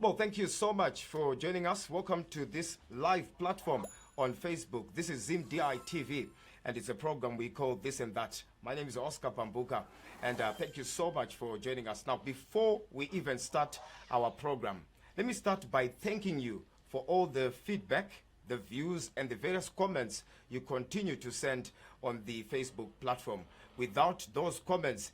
Well, thank you so much for joining us. Welcome to this live platform on Facebook. This is ZimDI TV, and it's a program we call This and That. My name is Oscar Pambuka, and thank you so much for joining us. Now, before we even start our program, let me start by thanking you for all the feedback, the views, and the various comments you continue to send on the Facebook platform. Without those comments,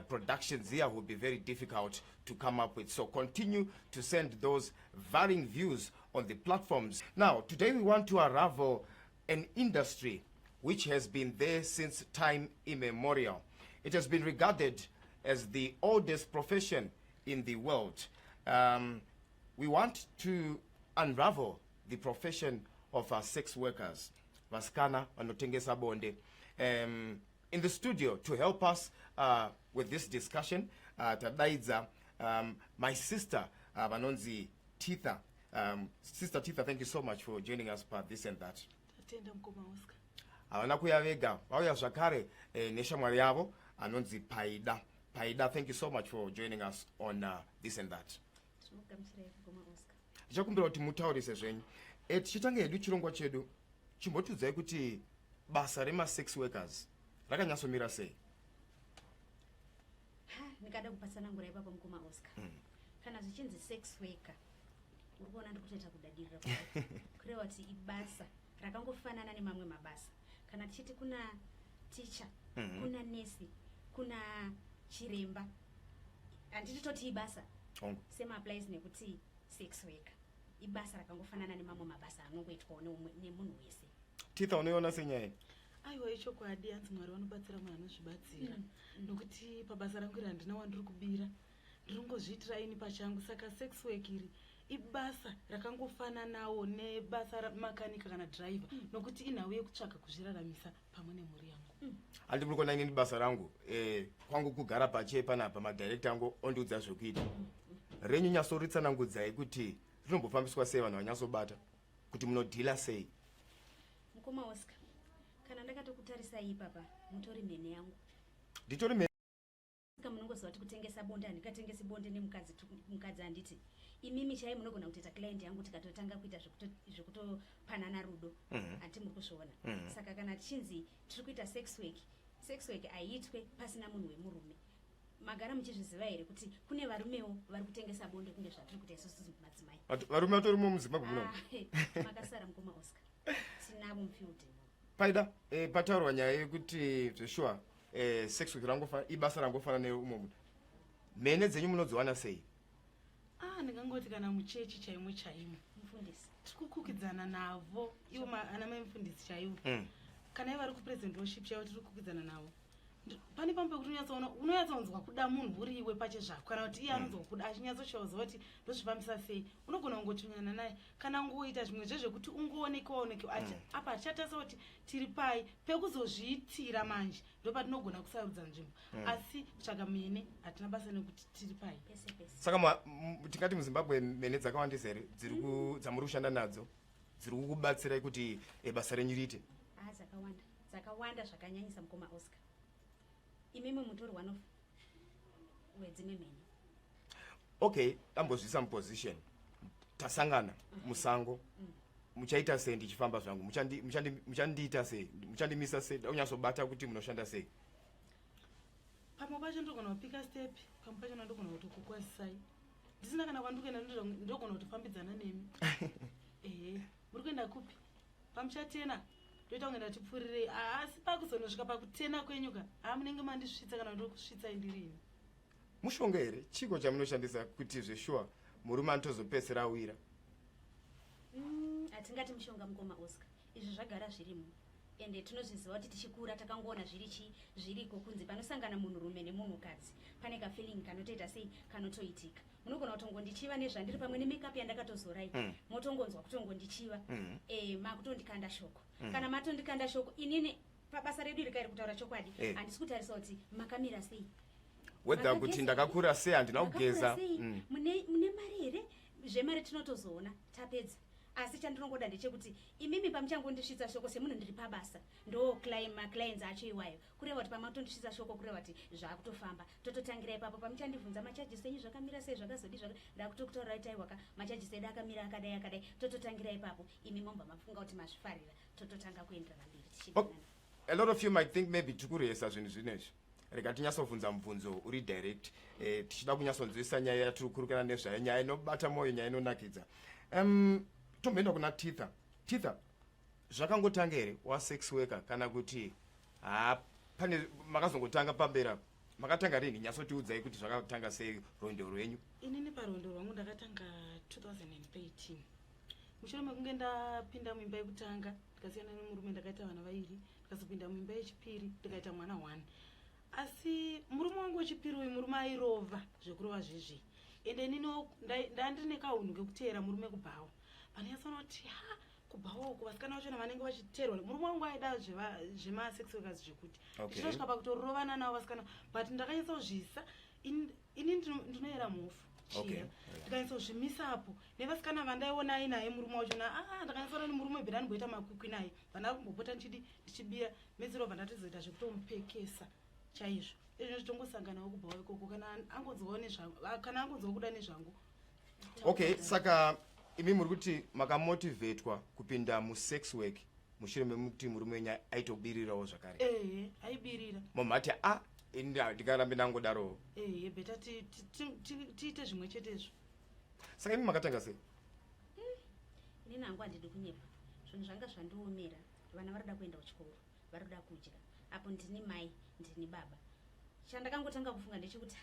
productions here would be very difficult to come up with. So continue to send those varying views on the platforms. Now, today we want to unravel an industry which has been there since time immemorial. It has been regarded as the oldest profession in the world. We want to unravel the profession of our sex workers, vasikana vanotengesa bonde. In the studio to help us with this discussion, tadaidza my sister vanonzi Titha. Sister Titha, thank you so much for joining us pa This and That. Tatenda, mukoma Oscar. Havana kuuya vega, vauya zvakare neshamwari yavo anonzi Paida. Paida, thank you so much for joining us on This and That. Tinogamuchirai, mukoma Oscar. Ndichakumbira kuti mutaurise zvenyu. Tichitanga hedu chirongwa chedu, chimbotiudzai kuti basa remasex workers rakanyatsomira sei? Ha, ndingada kupatsanangura ipapo, mukoma Oscar. Kana zvichinzi sex worker, uri kuona ndiri kutoita kudadirira kudai, kureva kuti ibasa rakangofanana nemamwe mabasa. Kana tichiti kuna ticha, kuna nesi, kuna chiremba, handiti toti ibasa? Hongu. Same applies nekuti sex worker ibasa rakangofanana nemamwe mabasa anongoitwawo nemunhu wese. Titha, unoiona senyaya? Aiwa, ichokwadi, hanzi Mwari vanobatsira munhu anozvibatsira, nokuti pabasa rangu iri handina wandiri kubira, ndiri kungozviitira ini pachangu. Saka sex work iri ibasa rakangofananawo nebasa ramakanika kana dhiraivha, nokuti inhau yekutsvaga kuzviraramisa pamwe nemhuri yangu. Handi muri kuona inini basa rangu, kwangu kugara pache panapa, madirector angu ondiudza zvekuita. Renyu nyatsoritsanangudzai kuti rinombofambiswa sei, vanhu vanyatsobata kuti munodhila sei. Mukoma Oscar, kana ndakatokutarisai ipapa, mutori mhene yangu. Nditori mhene? Saka munongoziva kuti kutengesa bonde, handingatengesi bonde nemukadzi mukadzi, handiti? Imimi chai munogona kutoita client yangu, tikatotanga kuita zvekutopanana rudo. Handiti muri kuzviona? Saka kana tichinzi tiri kuita sex work, sex work haiitwe pasina munhu wemurume. Magara muchizviziva here kuti kune varumewo vari kutengesa bonde kunge zvatiri kuita isusu madzimai? Varume vatorimo muZimbabwe munomu? Ah, makasara, mukoma Oscar, tinavo mufield imomo. Paida, pataurwa nyaya yekuti zveshuwa sex work ibasa rangofana neumwe munhu. Mhene dzenyu munodziwana sei? Ah, ndingangoti kana muchechi chaimo chaimo, mufundisi, tiri kukukidzana navo ivo ana mai mufundisi chaivo. Kana ivo vari kupresent worship chaivo, tiri kukukidzana navo. Pane pamwe pekuti unyatsoona, unonyatsonzwa kuda munhu uri iwe pache zvako, kana kuti iye anonzwa kuda achinyatsoshauziva kuti ndozvifambisa sei, unogona kungotsvinyana naye kana kungoita zvimwe zvezvekuti ungooneke waoneke ati apa. Hatichatarisa kuti tiri pai pekuzozviitira. Manje ndopatinogona kusarudza nzvimbo, asi kutsvaga mene hatina basa nekuti tiri pai. Pese pese. Saka tingati muZimbabwe mhene dzakawandisa here dzamuri kushanda nadzo, dziri kukubatsirai kuti basa renyu riite? Ah, dzakawanda, dzakawanda zvakanyanyisa, mukoma Oscar. Imimi mutori one of wedzimwe mhene. Okay, tambozvisa muposition, tasangana musango, muchaita sei? Ndichifamba zvangu, muchandiita sei? Muchandimisa sei? Unyatsobata kuti munoshanda sei? Pamwe pacho ndogona kupika step, pamwe pacho ndogona kutokukwazisai ndisina kana kwandiri kuenda. Ndogona kutofambidzana nemi. Ehe, muri kuenda kupi? Pamuchatena ndoita kunge ndatipfurirei, asi pakuzonosvika pakutena kwenyuka, ha, munenge mandisvitsa kana ndokusvitsai ndirini. Mushonga here? Chiko chamunoshandisa kuti zveshuwa murume anotozopedzisira awira? Hatingati mushonga, mukoma Oscar. Izvi zvagara zvirimo, ende tinozviziva kuti tichikura takangoona zviri chi zviriko, kunzi panosangana munhurume nemunhukadzi pane kafeeling kanotoita sei, kanotoitika. Munogona kutongondichiva nezvandiri pamwe nemakeup yandakatozorai, motongonzwa kutongondichiva, makutondikanda shoko. Kana matondikanda shoko, inini pabasa redu iri kairi, kutaura chokwadi, handisi kutarisa kuti makamira sei. Whether kuti Makageza. Ndakakura sei, handina Makakura kugeza. sei? Mune mari here? Zvemari tinotozoona tapedza. Asi chandinongoda ndechekuti imimi pamuchangondisvitsa shoko semunhu ndiri pabasa, ndo maclients acho iwayo, kureva kuti pamatondisvitsa shoko, kureva kuti zvaakutofamba, tototangira ipapo. Pamuchandibvunza macharges enyu zvakamira sei, zvakazodi ndakutokutaurirai kuti aiwaka, macharges edu akamira akadai akadai, tototangira ipapo. Imi mobva mafunga kuti mazvifarira, tototanga kuenderana mberi tichidanana. A lot of you might think maybe tikurehesa zvinhu zvinezvi. Rega tinyatsobvunza mubvunzo uri direct, tichida kunyatsonzwisa nyaya yatiri kurukana nezvayo, nyaya inobata mwoyo, nyaya inonakidza. Tomboenda kuna Titha. Titha, zvakangotanga here wasex worker, kana kuti ha, pane makazongotanga pamberi apo? Makatanga rini? Nyatsotiudzai kuti zvakatanga sei rwendo rwenyu. Inini parwendo rwangu ndakatanga 2013, mushure mekunge ndapinda muimba yekutanga, ndikasiyana nemurume, ndakaita vana vairi. Ndikazopinda muimba yechipiri, ndikaita mwana one. Asi murume wangu wechipiri uyu, murume airova zvekurova zvezvi, ende inini ndandine kaunhu kekuteera murume kubhawa. Panonyatsoona kuti ha, kubhawa uku vasikana vachona vanenge vachiteerwa. Murume wangu aida zvemasex workers zvekuti ndichinosvika pakutorovana navo vasikana, but ndakanyatsozvisa ini ndinoyera mhofu. Chira, ndikanyatsozvimisapo nevasikana vandaiona ainaye murume wachona. A, ndakanyatsoona ni murume bhera andimboita makwikwi naye, vandakumbopota ndichidi ndichibira medzirobva ndatizoita zvekutomupekesa chaizvo. Izvo zvitongosanganawo kubhawa ikoko, kana angonzwawo nezvangu, kana angonzwawo kuda nezvangu. Okay, saka imi muri kuti makamotivetwa kupinda musex work mushure memuti murume wenyu aitobirirawo zvakare? Ehe, aibirira. Momati a, ini ndikarambe ndangodaro. Ehe, better tiite zvimwe chetezvo. Saka imi makatanga sei? Inini hangu handidi kunyepa, zvinhu zvanga zvandiomera. Vana vari kuda kuenda kuchikoro, vari kuda kudya, apo ndini mai, ndini baba. Chandakangotanga kufunga ndechekuti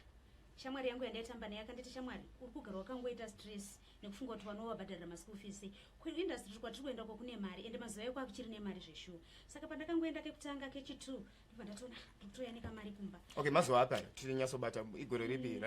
shamwari yangu yandaitamba naye akanditi, "Shamwari, uri kugara wakangoita stress nekufunga kuti vanovabhadharira maschool fees. Kuindustry kwatiri kuenda uko kune mari, ende mazuva eko akuchiri nemari zveshuwa." Saka pandakangoenda kekutanga, kechi2, ndobva ndatoona ndikutoya nekamari kumba. Okay, mazuva api aya? Tinyatsobata igore ripi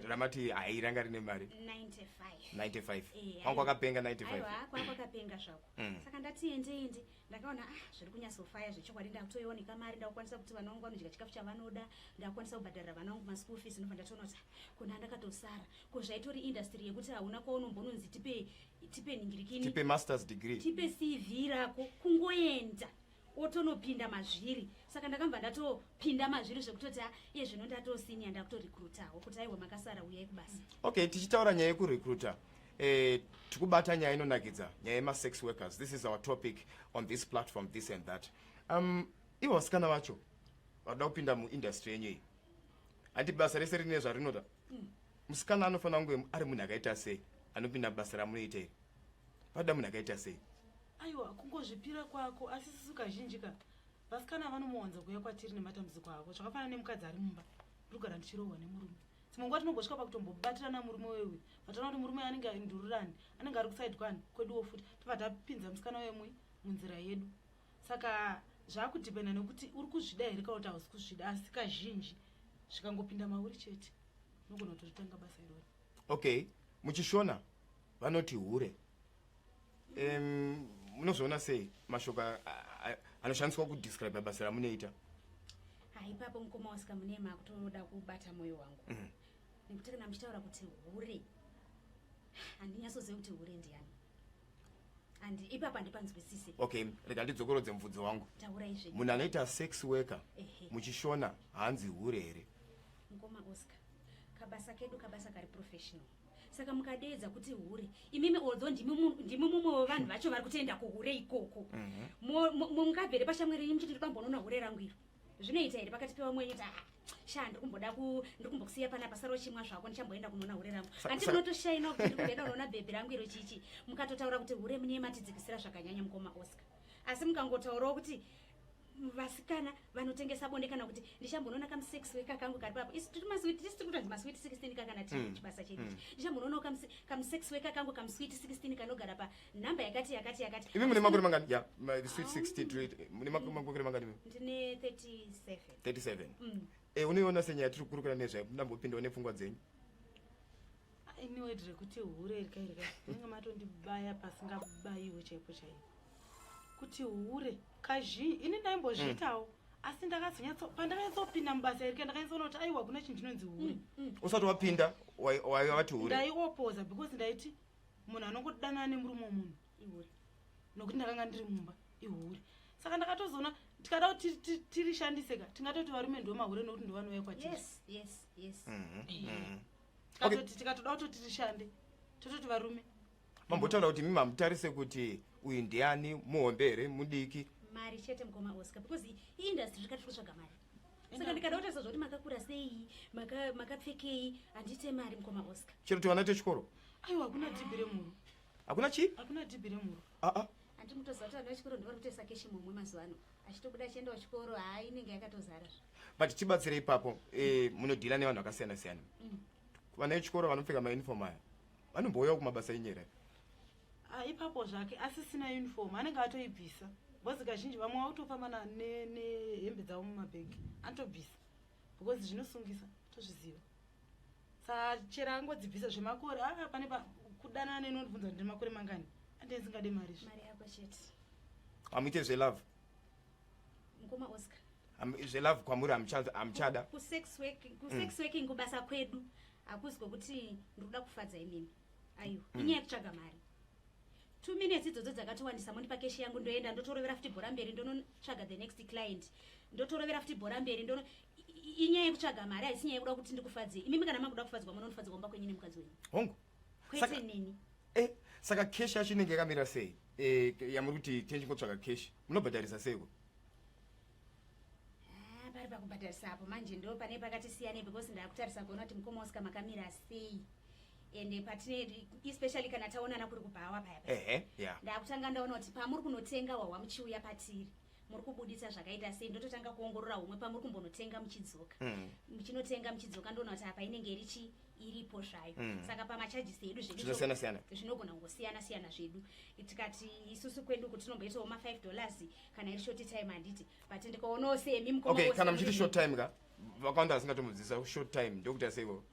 ramati hai, ranga rine mari? 95. 95? Eh. Kwangu kwakapenga 95. Aiwa, kwakapenga zvako. Saka ndati ende ende, ndakaona ah, zviri kunyatsofaya zvechokwadi. Ndakutoioneka mari, ndakukwanisa kuti vana vangu vanodya chikafu chavanoda, ndakukwanisa kubhadharira vana vangu maschool fees. Ndobva ndatoona kuti ah, kuna ndakatosara ko zvaitori industry yekuti hauna kwaunombononzi tipe, tipe ningirikini, tipe masters degree, tipe CV rako, kungoenda otonopinda mazviri. Saka ndakambva ndatopinda mazviri zvekutoti ah, iye zvino ndatosenior, ndakutorecruitawo kuti aiwa, makasara, uyai kubasa. Okay, tichitaura nyaya yekurecruita, tikubata nyaya inonakidza, nyaya yemasex workers. This is our topic on this platform, This and That. Ivo vasikana vacho vakuda kupinda muindustry yenyu iyi, handi basa rese rine zvarinoda? Musikana anofanira kunge ari munhu akaita sei anopinda basa ramunoita iri? Vanoda munhu akaita sei? Aiwa, kungozvipira kwako. Asi susu kazhinji ka, vasikana vanomuwanza kuuya kwatiri nematambudziko avo, zvakafanana nemukadzi ari mumba, "Ndiri kugara ndichirohwa nemurume." Dzimwe nguva tinombosvika pakutombobatirana murume wewe, vataona kuti murume anenge ndururani, anenge ari kuside kwani kweduwo futi, tobva tapinza musikana wemui munzira yedu. Saka zvakudhipenda nekuti uri kuzvida here kana kuti hausi kuzvida. Asi kazhinji zvikangopinda mauri chete, unogona kutoritanga basa irori. Okay, muchiShona vanoti hure. Munozviona sei mashoko anoshandiswa kudescribe basa ramunoita? Haipapo mukoma wasika, mune makutoda kubata mwoyo wangu, nekuti kana muchitaura kuti hure, handinyatsozivi kuti hure ndiani. Handi ipapo handipanzwisise. Okay, rega ndidzokorodze mubvunzo wangu. Taura izve. Munhu anoita sex worker, muchiShona hanzi hure here? Mukoma Oscar, kabasa kedu kabasa kari professional. Saka mukadeedza kuti hure imimi, although ndimi mumwe wevanhu vacho vari kutoenda kuhure ikoko, mungabvere pashamwari yenyu muchiti, "Ndiri hure rangu iro"? Zvinoita here pakati pevamwe wenyu kuti, "Ah, sha, ndiri kumboda ku ndiri kumbokusiya panapa, sara uchimwa zvako, ndichamboenda kunoona hure rangu"? Handi munotoshaina kuti ndiri kumboenda kunoona bhebhi rangu iro chichi? Mukatotaura kuti hure, mune matidzikisira zvakanyanya, mukoma Oscar. Asi mukangotaurawo kuti vasikana vanotengesa bonde, kana kuti ndichambonoona kamusex worker kangu kari papo, isu tiri masweet, tisi tiri kutonzi masweet 16 kakana tiri chibasa chedu ichi, ndichambonoonawo kamusex worker kangu, kamusweet 16 kanogara panhamba yakati yakati yakati. Imi mune makore mangani? Ya, sweet 16, mune makore mangani imi? Ndine 37. 37. Unoiona senyaya tiri kukurukura nezvayo? Ndambopindawo nepfungwa dzenyu. Ini word rekuti hure rikairika inenge matondibaya pasingabayiwe chaipo chaipo. Kuti hure, kazhinji ini ndaimbozviitawo, asi ndakazonyatso pandakanyatsopinda mubasa iri, ndakanyatsoona kuti aiwa, kuna chinhu chinonzi hure. Usati wapinda waiva vati hure? Ndaiopoza, because ndaiti munhu anongodanana nemurume womunhu. Ihure. Nokuti ndakanga ndiri mumba, ihure. Saka ndakatozoona tikada kuti tirishandise ka, tingatoti varume ndo mahure nokuti ndo vanouya kwatiri. yes. Tikatoti tikatoda kutoti tirishande, tototi varume. Mambotaura kuti mimi hamutarise kuti uyu ndiani, muhombe here, mudiki? Mari chete, mukoma Oscar, because iindustry rikati kutsvaga mari. Saka ndikada kutarisa zvokuti makakura sei, makapfekei, handiite mari, mukoma Oscar. Chero tivana techikoro? Aiwa, hakuna dhibhi remhuru. Hakuna chii? Hakuna dhibhi remhuru. Aa. Handi mutoziva kuti vana vechikoro ndivari kutoisa keshi mumwe mazuva ano, achitobuda achienda kuchikoro, haa, inenge yakatozara. But tibatsire ipapo. Munodhila nevanhu vakasiyana siyana. Vana vechikoro vanopfeka mauniform aya vanombouyawo kumabasa enyu here? Ah, ipapo zvake asisina uniform anenge atoibvisa, because kazhinji vamwe vautofamba nehembe dzavo mumabhegi, anotobvisa because zvinosungisa, tozviziva. Saka chero angodzibvisa zvemakore, aa, pane kudanana nenondibvunza kuti ndine makore mangani, ande ndisingade mari zve. Mari yako chete. Hamuite zvelove? Mukoma Oscar. Zvelove kwamuri hamuchada? Kusex working, kubasa kwedu, hakuzi kwokuti ndiri kuda kufadza imimi, aiwa. Inyaya yekutsvaga mari. 2 minutes idzodzo dzakatowandisa. Mondipa keshi yangu, ndoenda, ndotorovera futi bhora mberi, ndonotsvaga the next client, ndotorovera futi bhora mberi, ndono inyaya yekutsvaga mari, haisi nyaya yekuda kuti ndikufadzei imimi. Kana makuda kufadzwa, munonofadzwa kumba kwenyu nemukadzi wenyu. Hongu. Kwete nini. Saka keshi yacho inenge yakamira sei? Yamuri kuti techingotsvaga keshi, munobhadharisa seiko? Ah, pari pakubhadharisa apo manje ndo pane pakati siyanei, because ndakutarisa kuona kuti mukoma Oscar makamira sei, ende patine, especially kana taonana kuri kubhawa paya paya, ehe ya ndakutanga ndaona kuti pamuri kunotenga hwahwa muchiuya patiri, muri kubudisa zvakaita sei. Ndototanga kuongorora humwe pamuri kumbonotenga muchidzoka, muchinotenga muchidzoka, ndoona kuti apa inenge irichi iripo zvayo. Saka pamacharges edu zvedu Zvinosiyana siyana. Zvinogona kungosiyana siyana zvedu. Tikati isusu kwedu kuti tinomboitawo ma5 dollars kana iri short time, handiti? But ndikaonawo semi, mukoma Okay, Oscar, kana muchiti short time ka, vakawanda vasingatombodzidzisa short time ndokuita seiko?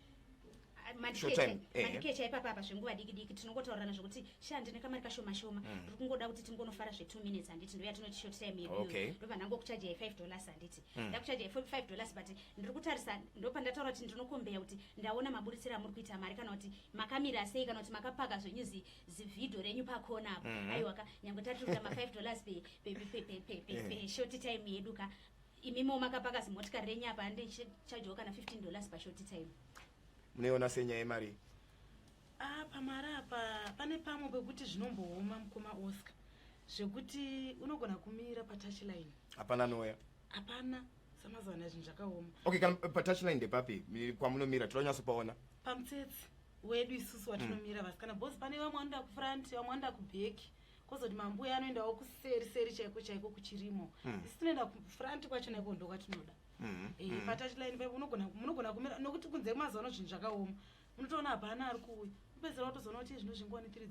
Short time, ehe. Mandikecha ipapa apa zvenguva diki diki, tinongotaurirana zvokuti sha, ndine kamari kashoma shoma, ndiri kungoda kuti tingonofara zve2 minutes, handiti? Ndo yatinoti short time yedu. Ndobva ndangokuchajai 5 dollars, handiti? Ndakuchajai 5 dollars, but ndiri kutarisa, ndopandataura kuti ndinokombeya kuti ndaona maburitsiro amuri kuita mari, kana kuti makamira sei, kana kuti makapaka zvenyu zivhidho renyu pakona apo. Aiwa ka, nyange tati kuita ma5 dollars peshort time yedu ka, imimo makapaka zimotikari renyu apa, handichajawo kana 15 dollars pashort time. Munoiona senyaya yemari? Ah, pamari apa pane pamwe pekuti zvinombooma, mukoma Oscar, zvekuti unogona kumira patouchline. Hapana noya. Hapana, samazuva anaya zvinhu zvakaoma. Okay, kana patouchline ndepapi kwamunomira? Toda Pamutsetse wedu isusu watinomira vasikana, because pane vamwe vanoenda kufront, vamwe vanoenda kuback, kwozoti mambuya anoendawo kuseri seri chaiko chaiko kuchirimo. Isu tinoenda kufront kwacho naiko, ndokwatinoda. Patouchline paipo munogona kumira, nokuti kunze kwemazuva ano zvinhu zvakaoma. Munotoona hapana ari kuuya, upedzera watozoona kuti zvino zvingwani 3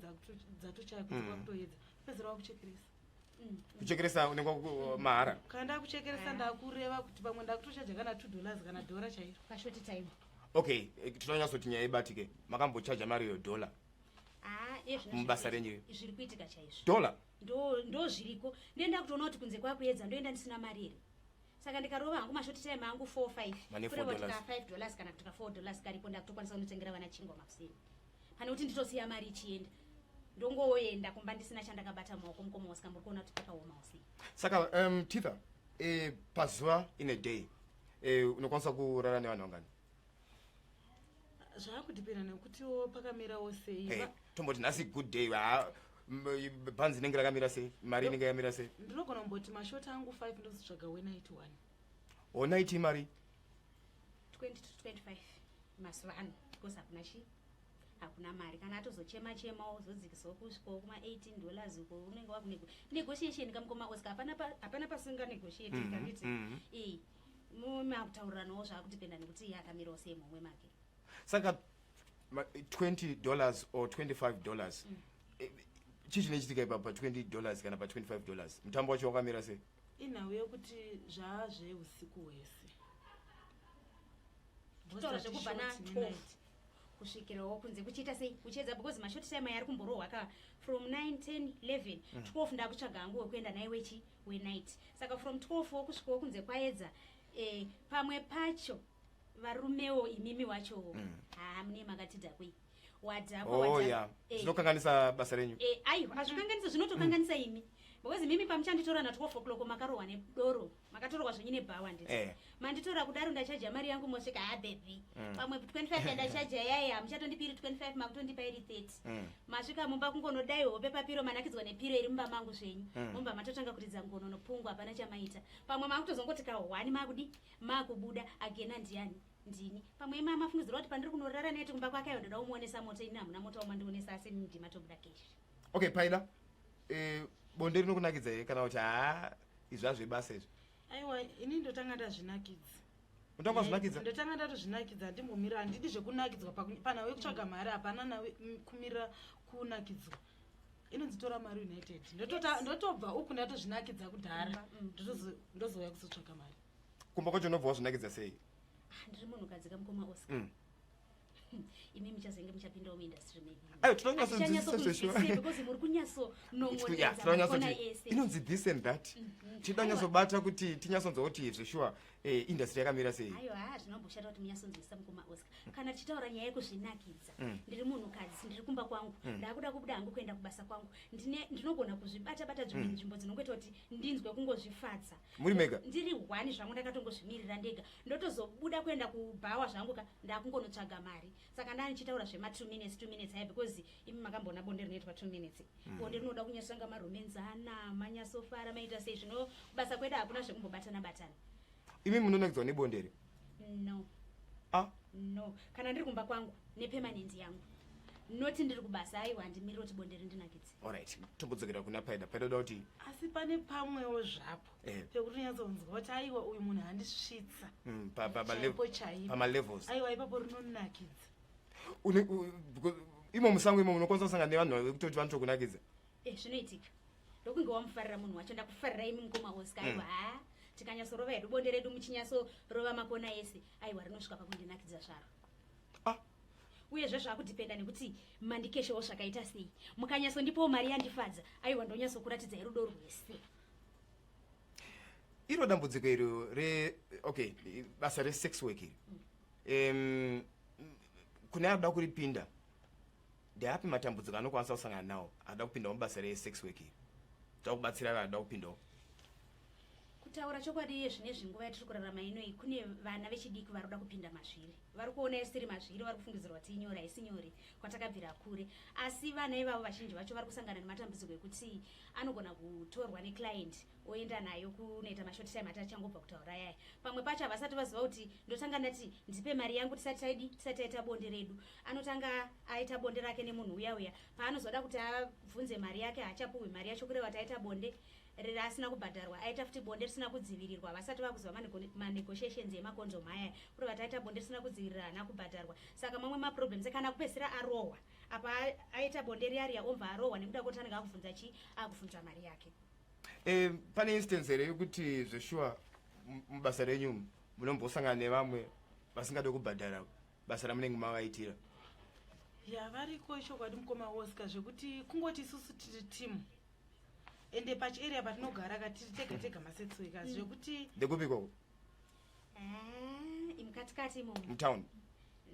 dzatochaya, kunze kwakutoedza, upedzera wakuchekeresa. Kuchekeresa unenge mahara? Kana ndakuchekeresa, ndakureva kuti pamwe ndakutochaja kana 2 dollars kana dhora chairo. Pashort time. Okay, tinonyatsoti nyaya ibatike, makambochaja mari yodhola Ah, ezvino mubasa renyu? Zviri kuitika chaizvo. Dhola? Ndo zviriko. Ndoenda kutoona kuti kunze kwakuedza, ndoenda ndisina mari here. Saka ndikarova hangu mashort time angu 4 5, Mane kureva kuti $4. ka 5 dollars kana kuti ka 4 dollars karipo, ndakutokwanisa kunotengera vana chingwa makuseni, pane kuti nditosiya mari ichienda, ndongoenda kumba ndisina chandakabata mumaoko. Mukoma Oscar, muri kuona kuti pakaomawo sei. Saka titha, pazuva, in a day, unokwanisa kurara nevanhu vangani? Zvakudhipenda nekutiwo pakamirawo sei. Tomboti nhasi good day, ha, bhanzi inenge rakamira sei, mari inenge yakamira sei? Ndinogona kumboti mashoti angu 5, ndozotsvaga we91. Onaiti mari? 20 to 25 mazuva ano, because hakuna chi hakuna mari. Kana atozochema chemawo, zodzikisawo kusvikawo kuma18 dollars uko, unenge wakunegotiation kamukoma Oscar. Hapana hapana pasinga negotiate, kanditi? E, makutauriranawo, zvakudhipenda nekuti iye akamirawo sei mumwe make. Saka 20 dollars or 25 dollars, chii chinochitika ipapo pa20 dollars kana pa25 dollars? Mutambo wacho wakamira sei? Inhau yekuti zvaazveusiku hwese. Kutaura zvekubva na12 kusvikirawo kunze kuchiita sei, kuchiedza, because mashort time aya ari kumborohwa ka from 9, 10, 11, 12. Ndakutsvaga hangu wekuenda naye wechi wenight. Saka from 12 wo kusvikawo kunze kwaedza, pamwe pacho varumewo imimi wachowo, haa, mune makatidhakwei. Wadhakwa. Oh. Wadhakwa. Ya, zvinokanganisa basa renyu. Aiwa, hazvikanganisa, zvinotokanganisa imi, because mimi pamuchanditora na12 o'clock makarohwa nedoro, makatorwa zvenyu nebhawa, nditi manditora kudaro, ndachaja mari yangu, mosvika, "Ha, baby, pamwe 25 yandachaja yai hamuchatondipiri 25, makutondipa iri 30." Masvika mumba, kungonodai hope papiro, manakidzwa nepiro iri mumba mangu zvenyu. Mumba matotanga kuridza ngono nopungwa, hapana chamaita. Pamwe makutozongoti kahwani, makudi makubuda agena, ndiani? Ndini. Pamwe ima mafungidzira kuti pandiri kunorara neti kumba kwake, ayo ndoda kumuonesa moto, ini hamuna moto wamandionesa, asi ndimatobuda keshi. Okay, Paida, bonde rinokunakidza here, kana kuti haa, izvi hazvebasa izvi? Aiwa, ini ndotanga ndazvinakidza. Unotanga wazvinakidza? Ndotanga ndatozvinakidza, handimbomira, handidi zvekunakidzwa panhau yekutsvaga mari. Hapana nawe kumirira kunakidzwa, inonzi tora mari united. Ndotobva uku ndatozvinakidza kudhara. Ndozouya kuzotsvaga mari. Kumba kwacho unobva wazvinakidza sei? Ah, ndiri munhukadzi kamukoma Oscar. Imi muchazenge muchapindawo muindustry maybe. Ayo, tinonyatsonzwisisa zveshuwa. Because muri kunyatsonong'onedza makona Tinonyatsoti ese. inonzi this and that. Tinoda nyatsobata kuti tinyatsonzwa kuti zveshuwa industry yakamira sei. Aiwa, ha, zvinomboshata kuti munyatsonzwisisa, mukoma Oscar. Kana tichitaura nyaya yekuzvinakidza, ndiri munhukadzi, ndiri kumba kwangu, ndakuda kubuda hangu kuenda kubasa kwangu. Ndinogona kuzvibata bata dzimwe nzvimbo dzinongoita kuti ndinzwe kungozvifadza. Muri mega? Ndiri one zvangu, ndakatongozvimirira ndega. Ndotozobuda kuenda kubhawa zvangu ka, ndakungonotsvaga mari. Saka ndaa ndichitaura zvema2 minutes, 2 minutes aya, because imi makamboona bonde rinoitwa 2 minutes? Bonde rinoda kunyasanga maromenzana, manyasofara, maita sei. Zvino basa kwedu hakuna zvekumbobatana batana. Imi munonakidzwa nebonde here? No. Ah. No, kana ndiri kumba kwangu nepermanent yangu, noti ndiri kubasa, aiwa, handimiriri kuti bonde rindinakidze. Alright, tombodzokera kuna Paida. Paida, uda kuti Asi pane pamwewo zvapo pekuti unyatsonzwa kuti aiwa, uyu munhu handisvitsa chaipo chaipo. Pamalevels. Aiwa, ipapo rinonakidza. Imo musango imo munokwanisa kusangana nevanhu vekutoti vanotokunakidza? Zvinoitika, ndokunge wamufarira munhu wacho. Ndakufarira imi, mukoma Oscar, aiwa, ha, tikanyatsorova hedu bonde redu, muchinyatsorova makona ese, aiwa, rinosvika pakundinakidza zvaro. Uyezve zvakudhipenda nekuti mandikeshewo zvakaita sei. Mukanyatsondipawo mari yandifadza, aiwa, ndonyatsokuratidzai rudo rwese. Iro dambudziko iro re, okay, basa resex work iri, kune anoda kuripinda, ndeapi matambudziko anokwanisa kusangana nawo anoda kupindawo mubasa resex work iri? Toda kubatsira vanoda kupindawo. Kutaura chokwadi, iye zvinezvi, nguva yatiri kurarama inoi, kune vana vechidiki vari kuda kupinda mazviri, vari kuona isiri mazviri, vari kufungidzirwa kuti inyore. Haisi nyore, kwatakabvira kure. Asi vana ivavo vazhinji vacho vari kusangana nematambudziko ekuti anogona kutorwa neclient, oenda nayo kunoita mashort time ati achangobva kutaura yaya. Pamwe pacho havasati vaziva kuti ndotanga ndati ndipe mari yangu tisati taidi, tisati taita bonde redu. Anotanga aita bonde rake nemunhu uya uya, paanozoda kuti abvunze mari yake, haachapuhwi mari yacho. Kureva kuti aita bonde riri asina kubhadharwa, aita futi bonde risina kudzivirirwa. Vasati vakuziva manegotiations emakondomu aya. Kureva kuti aita bonde risina kudzivirirwa, haana kubhadharwa. Saka mamwe maproblems, kana kupedzisira arohwa apa, aita bonde riya riya, obva arohwa nekuda kwekuti anenge akubvunza chi akubvunza mari yake. Pane instance here yekuti zveshuwa mubasa renyu munombosangana nevamwe vasingade kubhadhara basa ramunenge mavaitira? Ya, variko chokwadi, mukoma Oscar, zvekuti kungoti isusu tiri timu, ende pachiarea patinogara ka, tiri tega tega masex workers, zvekuti Ndekupi ikoko? Ah, imukatikati imomo. Mutown?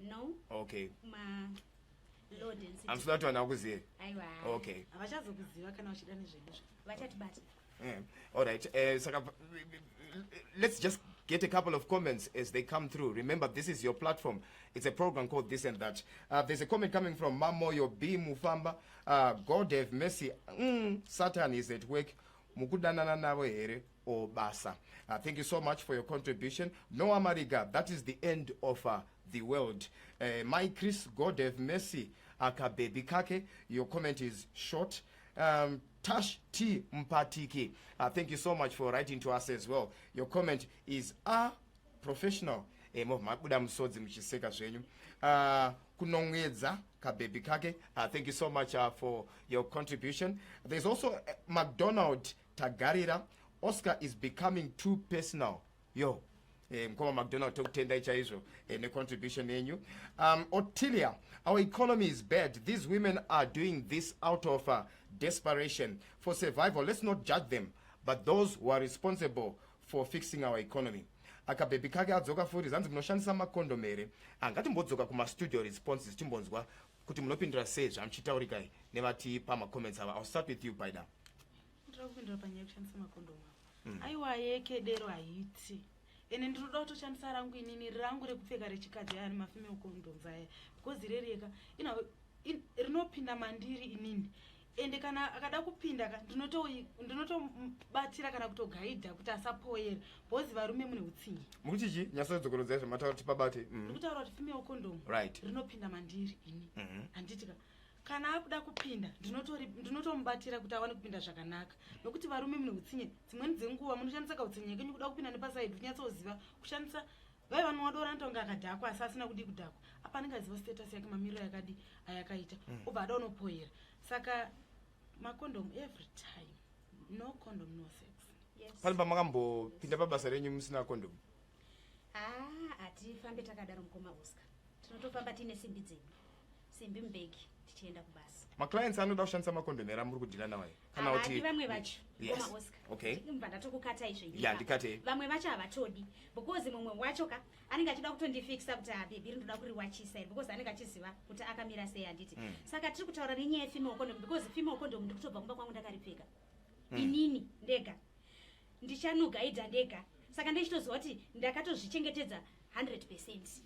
No. Okay. Ma low density. Hamusida kuti vanhu vakuzive? Aiwa. Okay. Havachazokuziva kana uchida nezvedu. Vachatibata. Yeah. All right. Saka, let's just get a couple of comments as they come through. Remember, this is your platform. It's a program called This and That. There's a comment coming from Mamoyo B. Mufamba. "God have mercy. Satan is at work. Mukudanana navo here or basa?" Thank you so much for your contribution. Noah Mariga, "That is the end of the world." My Chris, "God have mercy. Akababy kake." Your comment is short. Tash T Mpatiki, thank you so much for writing to us as well. Your comment is a professional. Mabuda musodzi muchiseka zvenyu. Kunongedza kababy kake. Thank you so much for your contribution. There's also McDonald Tagarira. "Oscar is becoming too personal." Yo. Mukoma McDonald, tokutendai chaizvo necontribution yenyu. Otilia, "Our economy is bad. These women are doing this out of desperation for survival. Let's not judge them, but those who are responsible for fixing our economy." Akababy kake adzoka futi, zanzi munoshandisa makondomu here? Angatimbodzoka kumastudio responses, timbonzwa. Kuti munopindura sei zvamuchitaurikai nevatipa macomments ava. I'll start with you, Paida. Ndoda kupindura panyaya yekushandisa makondomu apa. Aiwa, yekedero haiti, ende ndinoda kutoshandisa rangu inini, rangu rekupfeka rechikadzi, aya mafemale condoms aya, because rereka rinopinda mandiri inini. Ende kana akada kupinda ka, ndinotobatira kana kutogaidha kuti asapoyera, because varume mune utsinye. Mukuti chi? Nyatsodzokoredzai zvamataura tipabate. Ndikutaura kuti female condom rinopinda mandiri ini, handiti ka? Kana akuda kupinda, ndinotomubatira kuti awane kupinda zvakanaka, nokuti varume mune utsinye. Dzimweni dzenguva munoshandisa kautsinye kenyu kuda kupinda nepasaidi, kunyatsoziva kushandisa. Vai vanwa doro, anotonga akadhakwa, asi asina kudi kudhakwa apa, anenge aziva status yake, mamiriro ayakadi ayakaita, obva ada unopoyera. Saka macondom every time. No condom, no sex. Yes. Pane pamakambopinda pabasa renyu musina condom? Ha, hatifambe takadaro, mukoma Oscar. Tinotofamba tiine simbi dzedu, simbi mubhegi, tichienda kubasa. Maclients anoda kushandisa macondom here amuri kudhila nawo here, kana Havadi kuti vamwe vacho. Mukoma Oscar, mbva ndatokukata izvo. Ya, ndikatei. Vamwe vacho havatodi, because mumwe wacho ka anenge achida kutondifikisa kuti, "Ah, baby, rindoda kuriwachisa iri," because anenge achiziva kuti akamira sei, handiti? Saka tiri kutaura nenyaya yefemale condom, because female condom ndiri kutobva kumba kwangu ndakaripfeka inini ndega, ndichanogaidha ndega, saka ndichitoziva kuti ndakatozvichengetedza 100%.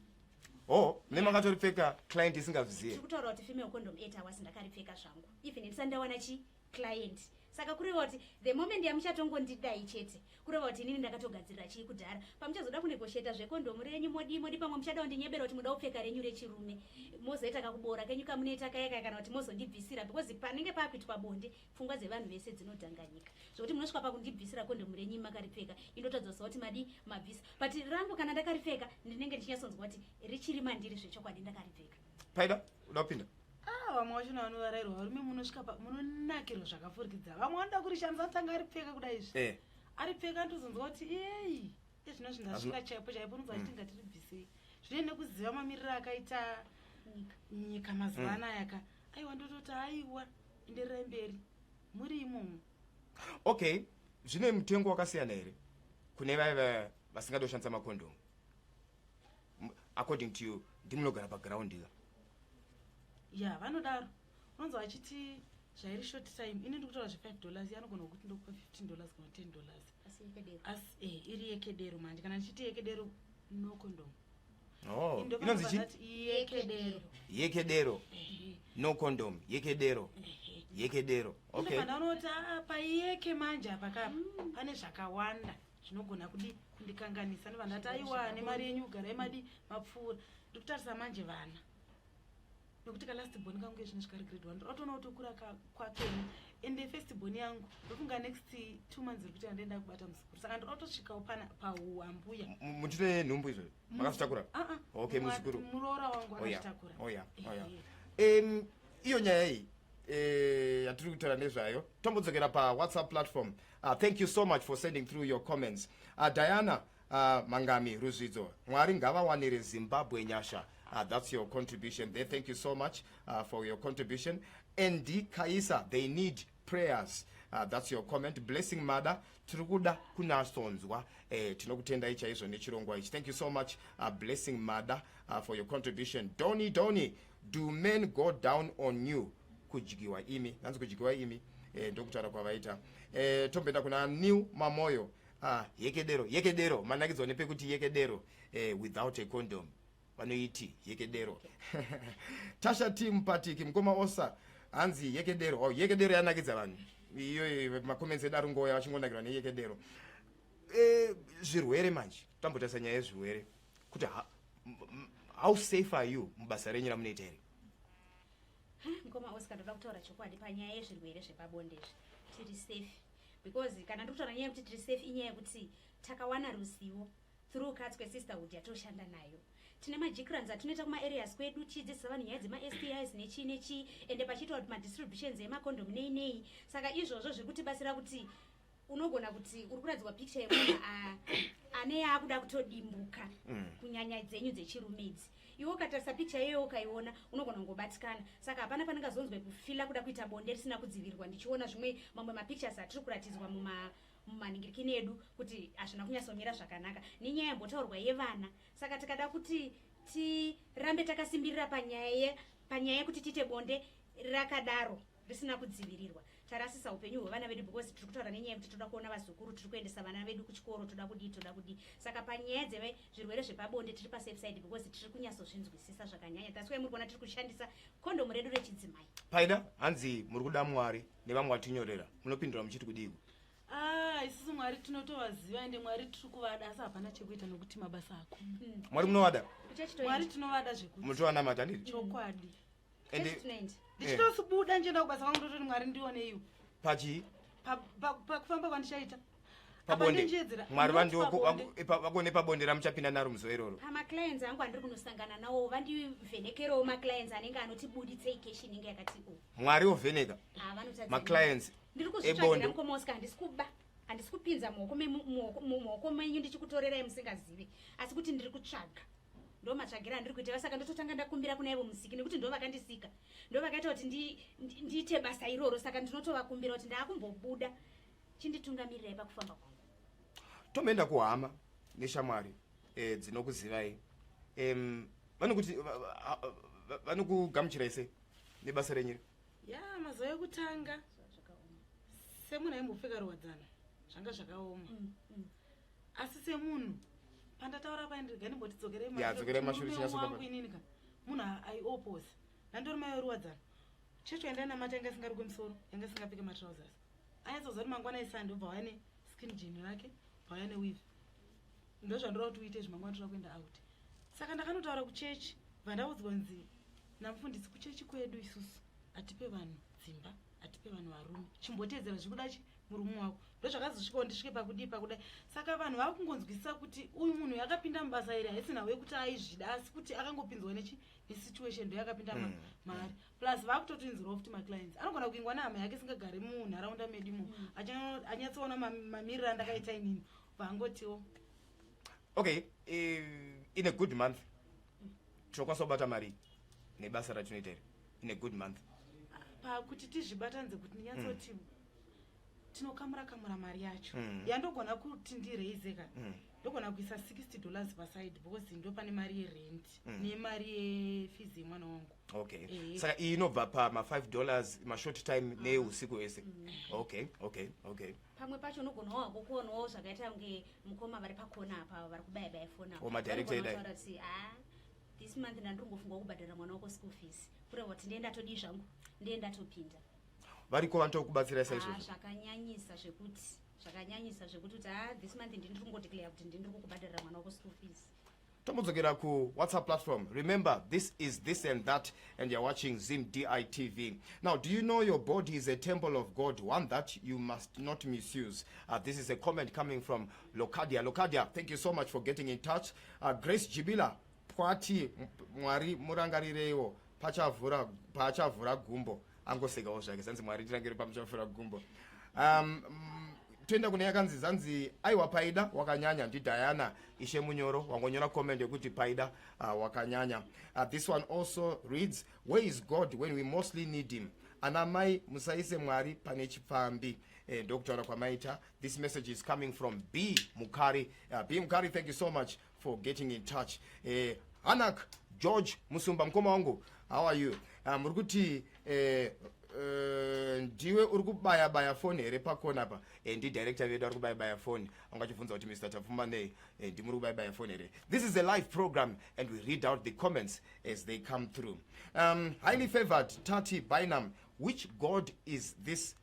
Oh, mune makatoripfeka client isingazvizive? Tiri kutaura kuti female condom 8 hours ndakaripfeka zvangu, even ndisati ndawana chi client. Saka kureva kuti the moment yamuchatongondidai chete, kureva kuti inini ndakatogadzirira chii kudhara. Pamuchazoda kunegotiata zvekondomu renyu, modi modi, pamwe muchada kundinyebera kuti muda kupfeka renyu rechirume, mozoita kakubora kenyu kamunoita kaya kaya, kana kuti mozondibvisira, because panenge paakuitwa bonde pfungwa dzevanhu vese dzinodhanganyika, zvokuti munosvika pakundibvisira kondomu renyu makaripfeka, indotadza kuziva kuti madi mabvisa. But rangu kana ndakaripfeka, ndinenge ndichinyatsonzwa kuti richiri mandiri zvechokwadi, ndakaripfeka. Paida, uda kupinda? Ah, vamwe vachona vanovarairwa. Varume munosvika munonakirwa zvakapfurikidza. Vamwe vanoda kurishandisa, anotanga aripfeka kudai izvi, aripfeka, andozonzwa kuti iyei, izvinozvi ndasvika chaipo chaipo, unonzwa achiti ngatiribvisei. Zvine nekuziva mamiriro akaita nyika, nyika mazuva anaya ka. Aiwa, ndototi aiwa, endererai mberi muri imomo. Okay, zvine mutengo wakasiyana here kune vaiva vasingadi kushandisa makondomu? According to you, ndimunogara paground ka? Ya, vanodaro. Unonzwa vachiti zvairi short time. Ini ndikutaura zve$5, anogona kuti ndokupa $15 kana $10. Asi yekedero. Asi iri yekedero manje. Kana ndichiti yekedero, no condom. Oh, inonzi chi? Yekedero. Yekedero. Ehe. No condom, yekedero. Ehe. Yekedero, okay. Ndobva ndaona kuti aa, paiyeke manje apa kapa pane zvakawanda zvinogona kudi kundikanganisa. Ndobva ndati aiwa, nemari yenyu garai madi mapfuura. Ndikutarisa manje vana, nekuti kalast born kangu ezvino zvikari grade 1, ndotoona kutokura kwakeni. Ende first born yangu, ndofunga next 2 months iri kuti andienda kubata muzukuru, saka ndoda kutosvikawo pauambuya. Muchine nhumbu izvozvo? Makazvitakura? Ah, ah. Okay, muzukuru. Muroora wangu Oh, yeah. akazvitakura. Oh, yeah. Ehe. Iyo nyaya iyi yatiri kutaura nezvayo, tombodzokera paWhatsApp platform. Thank you so much for sending through your comments. Diana Mangami Ruzvidzo, Mwari ngavawanire Zimbabwe nyasha. That's your contribution there. Thank you so much for your contribution. Nd Kaisa, they need prayers. That's your comment. Blessing Mada, tiri kuda kunasonzwa. Tinokutendai chaizvo nechirongwa ichi. Thank you so much, Blessing Mada, for your contribution. Doni Doni, do men go down on you? Kudyiwa imi, hanzi kudyiwa imi. Ndokutaura kwavaita. Tomboenda kuna New Mamoyo. Yekedero, yekedero, manakidzwa nepekuti yekedero, without a condom vanoiti yekedero. Tasha Team Patiki, mukoma Osa, hanzi yekedero. Oh, yekedero yanakidza vanhu iyo. Macomments edu ari ngoya vachingonakirwa neyekedero. Zvirwere manje, tambotarisa nyaya yezvirwere kuti how safe are you mubasa renyu ramunoita here? Mukoma Oscar, ndoda kutaura chokwadi panyaya yezvirwere zvepabonde izvi. Tiri safe, because kana ndiri kutaura nyaya yekuti tiri safe, inyaya yekuti takawana ruzivo through Katswe Sisterhood yatoshanda nayo. Tine majicrans atinoita kumaareas kwedu, tichidzidzisa vanhu nyaya dzemaSTIs nechii nechii, ende pachiitwa kuti madistributions emakondomu nei nei. Saka izvozvo zviri kutibatsira kuti unogona kuti uri kuratidzwa picture yemunhu ane yaakuda kutodimbuka, kunyanya dzenyu dzechirume idzi. Iwe ukatarisa picture iyoyo ukaiona, unogona kungobatikana. Saka hapana paningazonzwe kufila kuda kuita bonde risina kudzivirirwa ndichiona zvimwe mamwe mapictures atiri kuratidzwa mumaningirikini edu kuti hazvina kunyatsomira zvakanaka, nenyaya yambotaurwa yevana. Saka tikada kuti tirambe takasimbirira panyaya. Panyaya yekuti tiite bonde rakadaro risina kudzivirirwa, tarasisa upenyu hwevana vedu, because tiri kutaura nenyaya yekuti toda kuona vazukuru, tiri kuendesa vana vedu kuchikoro, toda kudii, toda kudii. Saka panyaya dzezvirwere zvepabonde tiri pasafe side because tiri kunyatsozvinzwisisa zvakanyanya. That's why muri kuona tiri kushandisa kondomu redu rechidzimai. Paida, hanzi muri kuda Mwari nevamwe vatinyorera, munopindura muchiti kudiko? Ah, isusu Mwari tinotovaziva, ende Mwari tiri kuvada, asi hapana chekuita nokuti mabasa ako. Mwari munovada? Mwari tinovada zvekuti. Muchovanamata, handiti? Chokwadi. Ende Tinoenda. Ndichitosibuda ndichienda kubasa kwangu, ndototi, "Mwari, ndioneiwo." Pachii? Pakufamba kwandichaita. Apa Pabonde. ndinjedzera. Mwari Not pabonde. vakone pabonde ramuchapinda naro muzuva iroro. Pamaclients angu andiri kunosangana nawo, vandivhenekerewo maclients anenge anotibuditsei cash inenge yakati o. Mwari ovheneka Ah, vanotadza. maclients Ndiri ebonde. kuzvitsvagira, mukoma Oscar. Handisi kuba, handisi kupinza mumaoko menyu ndichikutorerai musingazivi, asi kuti ndiri kutsvaga. Ndo matsvagira andiri kuita. Saka ndototanga ndakumbira kuna ivo Musiki, nekuti ndo vakandisika, ndo vakaita kuti ndiite basa iroro. Saka ndinotovakumbira kuti ndaakumbobuda, chinditungamirirai pakufamba kwangu. Tomboenda kuhama neshamwari dzinokuzivai. Vanokuti vanokugamuchirai sei nebasa renyu? Ya, mazuva ekutanga, semunhu aimbopfeka ruwadzano, zvanga zvakaoma. Asi semunhu pandataura paindirega, ndimbotidzokerei. Ya, dzokerai mashure, Murume chinyatso wangu baba. inini ka munhu aioposa nandori mai weruwadzano. Checho yandainamata yanga isingarukwe musoro, yanga isingapfeke matrousers. Anyatsoziva kuti mangwana iSunday, ubva waya neskin jean rake, bva waya neweave. Ndozvandoda kuti uite izvi, mangwana toda kuenda out. Saka ndakanotaura kuchechi, bva ndaudzwa nzi namufundisi, "Kuchechi kwedu isusu hatipe vanhu dzimba, hatipe vanhu varume. Chimbotedzera zvikuda chi murume wako." Ndozvakazosvikawo ndisvike pakudii, pakudai. Saka vanhu vava kungonzwisisa kuti uyu munhu yakapinda mubasa iri haisi nhau yekuti aizvida, asi kuti akangopinzwa nechi nesituation, ndo yakapinda maari. Plus vakutotinzirawo futi maclients anogona kuingwa nehama yake isingagari munharaunda medu imo, anyatsoona mamiriro andakaita inini, vangotiwo. Okay, in a good month tinokwanisa kubata mari nebasa ratinoita iri, in a good month? Pakuti tizvibatanidze, kuti ndinyatsoti tinokamura kamura mari yacho, yandogona kuti ndireizeka, ndogona kuisa $60 paside, because ndo pane mari yerent nemari yefees yemwana wangu. Okay. Eh. Saka iyi inobva pama$5, mashort time neusiku wese. Okay. Pamwe pacho unogonawo hako kuonawo zvakaita kunge mukoma vari pakona apa vari kubaya-baya foni apo. Oh, madirector Vanogona edai. kutaura kuti, "Ah, this month ndandiri kungofunga kubhadhara mwana wako school fees," kureva kuti ndiye ndatodii zvangu, ndiye ndatopinda. Variko vanotokubatsirai Ah, saizvozvo? Zvakanyanyisa zvekuti, zvakanyanyisa zvekuti kuti, "Ah, this month ndindiri kungodeclare kuti ndindiri kukubhadharira mwana wako school fees." Tombodzokera kuWhatsApp platform. Remember, this is This and That and you're watching Zim DITV. Now, do you know your body is a temple of God, one that you must not misuse? This is a comment coming from Locadia. Locadia, thank you so much for getting in touch. Grace Jibila Pwati, "Mwari murangarireiwo pachavhura, paachavhura gumbo." Angosekawo zvake, zanzi, "Mwari tirangire pamuchavhura gumbo." Toenda kune yakanzi, zanzi, "Aiwa, Paida wakanyanya." NdiDiana Ishe Munyoro wangonyora comment yekuti, "Paida wakanyanya." This one also reads, "Where is God when we mostly need him? Ana mai, musaise Mwari pane chipfambi." Ndokutaura kwamaita. This message is coming from B Mukari. B Mukari, thank you so much for getting in touch. Hanak George Musumba, mukoma wangu, how are you? Muri kuti ndiwe uri kubaya-baya foni here pakona apa? Ndidirector vedu ari kubaya-baya foni, angachibvunza kuti, "Mr Tapfumanei, ndimuri kubaya-baya foni here?" This is a live program and we read out the comments as they come through. Highly favored Tati Binam, "Which God is this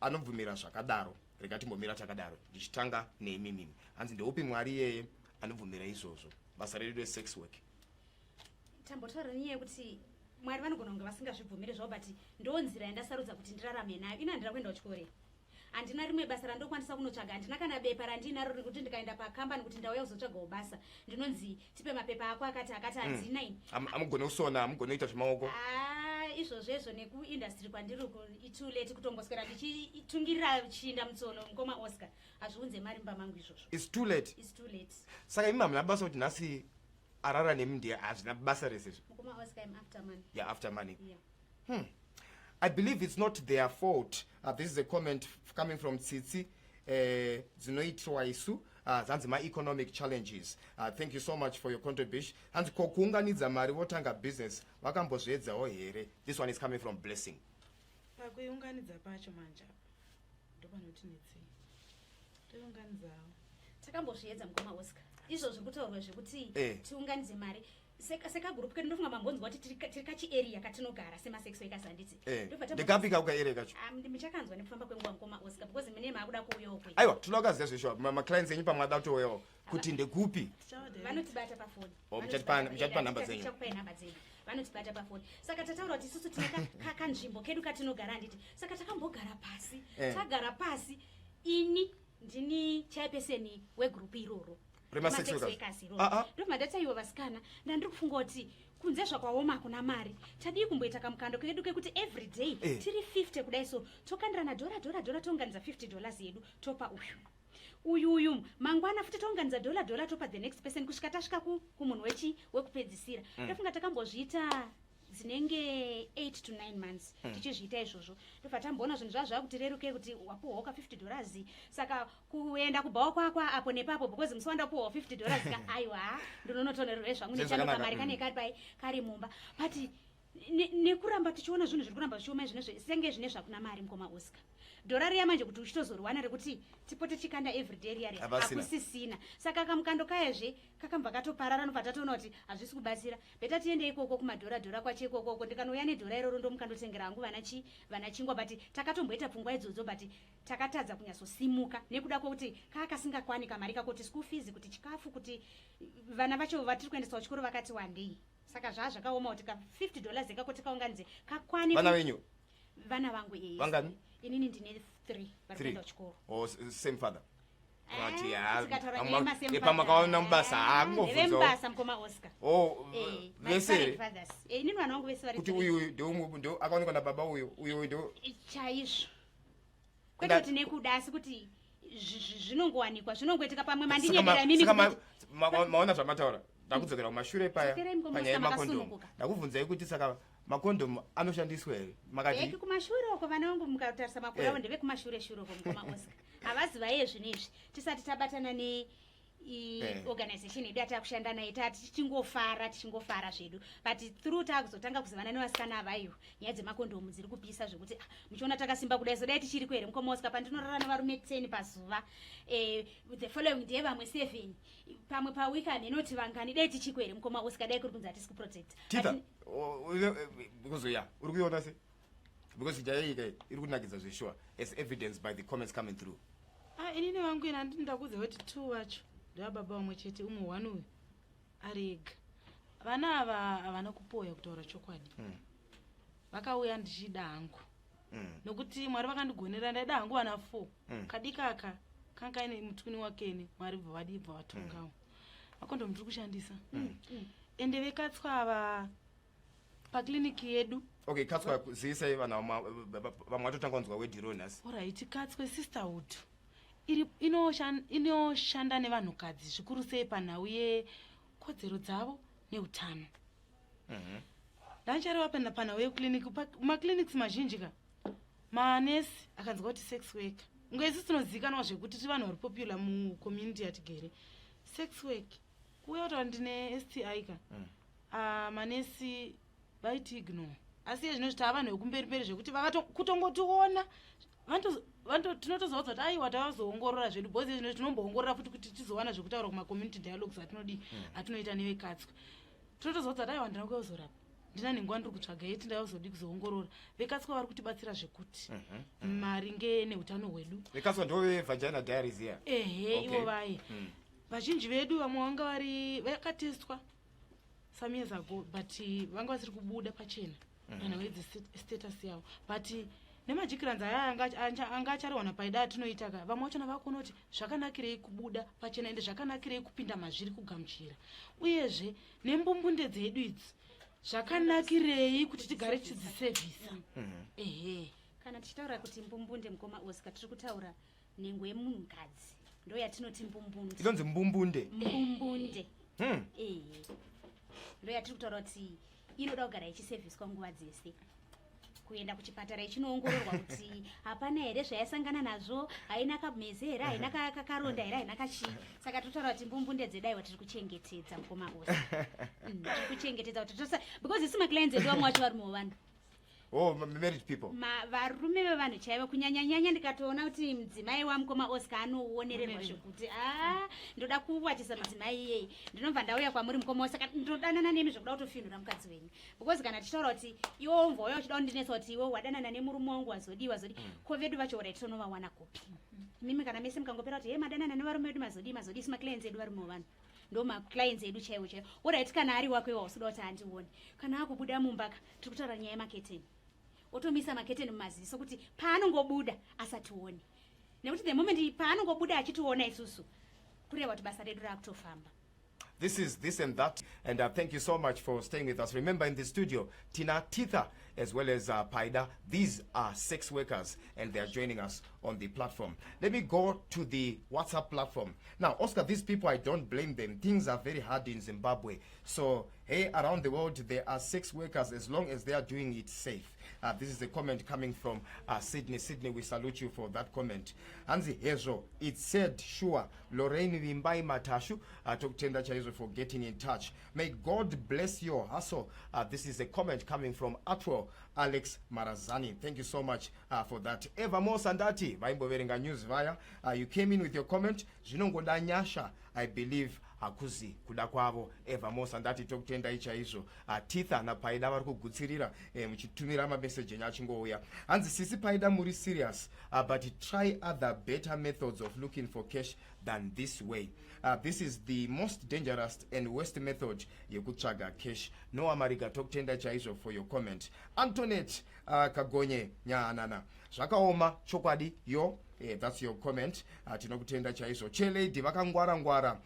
anobvumira zvakadaro?" Rega timbomira takadaro, ndichitanga neimimimi. Hanzi, "Ndeupi Mwari iyeye anobvumira izvozvo, basa redu resex work?" Tambotaura nenyaya yekuti Mwari vanogona kunge vasingazvibvumiri zvavo, but ndo nzira yandasarudza kuti ndirarame nayo. Ino handina kuenda kuchikoro, handina rimwe basa randokwanisa kunotsvaga, handina kana bepa randinaro rekuti ndikaenda pakambani kuti ndauya kuzotsvagawo basa, ndinonzi, "Tipe mapepa ako akati akati." Handina ini. Hamugone kusona, hamugone kuita zvemaoko? Ah, izvozvo izvo nekuindustry kwandiri itoo late kutomboswera ndichitungirira chinda mutsono. Mukoma Oscar, hazviunze mari mumba mangu izvozvo. It's too late. It's too late. Saka imi hamuna basa kuti nhasi arara nemi ndiye, hazvina basa resezvo? Mukoma Oscar, I'm after money. Yeah, after money. Yeah. "I believe it's not their fault." This is a comment coming from Tsitsi. Dzinoitirwa isu. Hanzi ma-economic challenges. Thank you so much for your contribution. Hanzi, ko kuunganidza mari votanga business vakambozviedzawo here? This one is coming from Blessing. Pakuiunganidza pacho manje apa ndopanotinetsei, toiunganidzawo. Takambozviedza, mukoma Oscar, izvo zviri kutaurwa zvekuti tiunganidze mari sekagurupu kedu. Ndofunga mambonzwa kuti tiri kachiarea katinogara semasex workers, handiti? Ndekapi kaukaarea kacho? Muchakanzwa nekufamba kwenguva, mukoma Oscar, because mine maakuda kuuyawo kwe. Aiwa, toda kukaziva zveshuwa. Maclients enyu pamwe ada kutouyawo kuti ndekupi. Vanotibata pafoni. Oh, muchatipa nhamba dzenyu. Tichakupai nhamba dzedu. Vanotibata pafoni. Saka tataura kuti isusu tine kanzvimbo kedu katinogara, handiti? Saka takambogara pasi. Tagara pasi, ini ndini chairperson wegurupu iroro. Rema-sex Rema-sex workers? workers iroro. Ah, ah. Ndobva ndataiwa, vasikana, ndandiri kufunga kuti kunze zvakwaoma hakuna mari, tadii kumboita kamukando kedu kekuti every day tiri 50 kudai, so tokandirana dhora, dhora, dhora, tounganidza $50 yedu, topa uyu, uyu, uyu, mangwana futi tounganidza dhola, dhola, topa the next person, kusvika tasvika kumunhu wekupedzisira. Ndofunga takambozviita dzinenge 8 to 9 months tichizviita izvozvo. Ndobva tamboona zvinhu zvazvo zvakuti reruke, kuti wapuhwawo ka $50, saka kuenda kubhawa kwakwa apo nepapo, because musi wandapuhwawo $50 ka, aiwa, ndinonotonererwe zvangu. Zvinhu Nechando zvakanaka, kamari kane kari pai kari mumba, but nekuramba tichiona zvinhu zviri kuramba zvichioma zvinezve, senge zvine zvakuna mari, mukoma Oscar. Dhora riya manje kuti uchitozoriwana rekuti tipote tichikanda everyday riya riya, Havasina. hakusisina. Saka kamukando kayezve kakambva katoparara. Nobva tatoona kuti hazvisi kubatsira, better tiende ikoko kumadhora dhora kwacho ikokoko, ndikanouya nedhora iroro, ndomukandotengera hangu vana chi vana chingwa. But takatomboita pfungwa idzodzo, but takatadza kunyatsosimuka nekuda kwokuti kaa kasingakwani kamari kako, kuti school fees, kuti chikafu, kuti vana vacho vatiri kuendesa kuchikoro vakati wandei. Saka zvaa zvakaoma kuti ka $50 ikako tikaunganidze kakwani. Vana venyu? Vana vangu, ee. Vangani? Inini ndine 3 vari Three. kuenda kuchikoro. Oh, same father? Vati, Ah, ah, tikataura pamwe nyaya yemasame pamwe father. akaona mubasa, Ah, haangobvunzawo. ndevemubasa, mukoma Oscar. Oh, My vese here? current fathers. Inini vana vangu vese vari Kuti three. uyu ndeumwe, ndo akaonekwa nababa uyu, uyu ndo Chaizvo, kwete kuti nekuda, asi kuti zvinongowanikwa, zvinongoitika. Pamwe Saka mandinyebera mimi saka maona zvamataura, ndakudzokera kumashure paya Dzokerai, mukoma panyaya Oscar, yemakondomu. makasununguka. Ndakubvunzai kuti saka makondomu anoshandiswa here, makati Eki kumashure uko, vana vangu mukatarisa makore avo, ndevekumashure shure uko, mukoma Oscar. Havazi vaiye zvino izvi tisati tabatana ne organization yedu yatakushanda nayo, tati tichingofara, tichingofara zvedu, but through taakuzotanga kuzivana nevasikana avaiwo, nyaya dzemakondomu dziri kupisa zvekuti, ah, muchiona takasimba kudai, so dai tichiri here, mukoma Oscar? Pandinorara nevarume 10 pazuva, the following day vamwe 7, pamwe paweek hanenoti vangani, dai tichiko here, mukoma Oscar? Dai kuri kunzi hatisi kuprotect. Tita, because ya uri kuiona se, because nyaya iyi kai iri kunakidza zvesure, as evidence by the comments coming through. Ah, inini vangu ina handiti ndakudza kuti two vacho ndevababa vamwe chete, umwe one uyu ari ega. Vana ava havana kupoya, kutaura chokwadi. Vakauya ndichida hangu, nokuti Mwari vakandigonera. Ndaida hangu vana four. Kadiki aka kanga kaine mutwini wakene. Mwari bva vadii, bva vatongawo. Makondomu tiri kushandisa, ende vekatswa ava pakliniki yedu. Okay, katswa, zivisai vanhu vamwe vatotanga kunzwa wedhiro nhasi. Alright, Katswe Sisterhood iri inoshanda nevanhukadzi zvikuru sei panhau yekodzero dzavo neutano. Ndandichareva panhau yekliniki. Maclinics mazhinji ka, manesi akanzwa kuti sex worker, unge isusu tinozivikanwa zvekuti tiri vanhu vari popular mucommunity yatigere, sex work kuuya kutaura ndine STI ka, ah, manesi vaiti ignore. Asi iye zvino tava vanhu vekumberi mberi zvekuti kutongotiona tinotozoudza kuti aiwa, tavazoongorora zvedu, because zvino tinomboongorora futi kuti tizowana zvekutaura kumacommunity dialogues atinodii, atinoita nevekatswa. Tinotozoudza kuti aiwa, ndina kuuya kuzorapa, ndina nhenguva ndiri kutsvaga yeti ndauzodi kuzoongorora. Vekatswa vari kutibatsira zvekuti maringe neutano hwedu. Vekatswa ndo vevagina diaries here? Ehe. Ivo vaye vazhinji vedu vamwe vanga vari vakatestwa some years ago, but vanga vasiri kubuda pachena panhau yedze status yavo, but nemajikirans aya anga achariwana paida atinoita ka, vamwe vachona vakuona kuti zvakanakirei kubuda pachena, ende zvakanakirei kupinda mazviri, kugamuchira, uyezve nembumbunde dzedu idzi zvakanakirei kuti tigare tichidzisevhisa. Ehe. Kana tichitaura kuti mbumbunde, mukoma Oscar, tiri kutaura nhengo yemunhukadzi, ndo yatinoti mbumbunde. Inonzi mbumbunde? Mbumbunde. Ehe, ndo yatiri kutaura kuti inoda kugara ichisevhiswa nguva dzese. Kuenda kuchipatara ichinoongororwa kuti hapana here zvayasangana nazvo, haina kamheze here, haina karonda here, haina kachii. Saka totaura kuti mbumbunde dzedaiwa tiri kuchengetedza, mukoma ose. Tiri kuchengetedza kuti tosa, because isu maclients edu vamwe vacho varume vevanhu. Oh, married people. Varume vevanhu chaivo kunyanyanyanya. Ndikatoona kuti mudzimai wamukoma Oscar anoonererwa zvekuti a ndoda kuwachisa mudzimai iyeye, ndinobva ndauya kwamuri, mukoma Oscar, ndodanana nemi zvekuda kutofinhura mukadzi wenyu, because kana tichitaura kuti iwe womva uya uchida kundinetsa kuti iwe wadanana nemurume wangu, wazodii, wazodii, ko vedu vacho orai tonovawana kupi? Mimi kana mese mukangopera kuti he madanana nevarume vedu, mazodii, mazodii, isu maclients edu varume vevanhu, ndo maclients edu chaiwo chaiwo. Alright, kana ari wako iwa usuda kuti handioni, kana akubuda mumba ka, tiri kutaura nyaya yemaketeni, otomisa maketeni mumaziso kuti paanongobuda asatione, nekuti the moment paanongobuda achitiona isusu, kureva kuti basa redu raakutofamba. This is This and That, and thank you so much for staying with us. Remember, in the studio, Tina Titha as well as Paida. These are sex workers, and they are joining us on the platform. Let me go to the WhatsApp platform. Now, Oscar, these people, I don't blame them. Things are very hard in Zimbabwe. So, hey, around the world, there are sex workers as long as they are doing it safe. This is a comment coming from Sydney. Sydney, we salute you for that comment. Hanzi hezvo, it's said sure. Lorraine Vimbai Matashu, tokutenda chaizvo for getting in touch. May God bless your hustle. This is a comment coming from Atwell Alex Marazani. Thank you so much for that. Eva Mosandati, vaimboverenga news vaya. You came in with your comment. Zvinongoda nyasha, I believe hakuzi kuda kwavo. Eva Mosandati, tokutendai chaizvo. Titha naPaida vari kugutsirira muchitumira mameseji enyu achingouya. Hanzi sisi Paida, muri serious, but try other better methods of looking for cash than this way. This is the most dangerous and worst method yekutsvaga cash. Noah Mariga, tokutenda chaizvo for your comment. Antonet Kagonye Nyaanana, zvakaoma chokwadi yo. That's your comment. Tinokutenda chaizvo. Chelady vakangwara ngwara,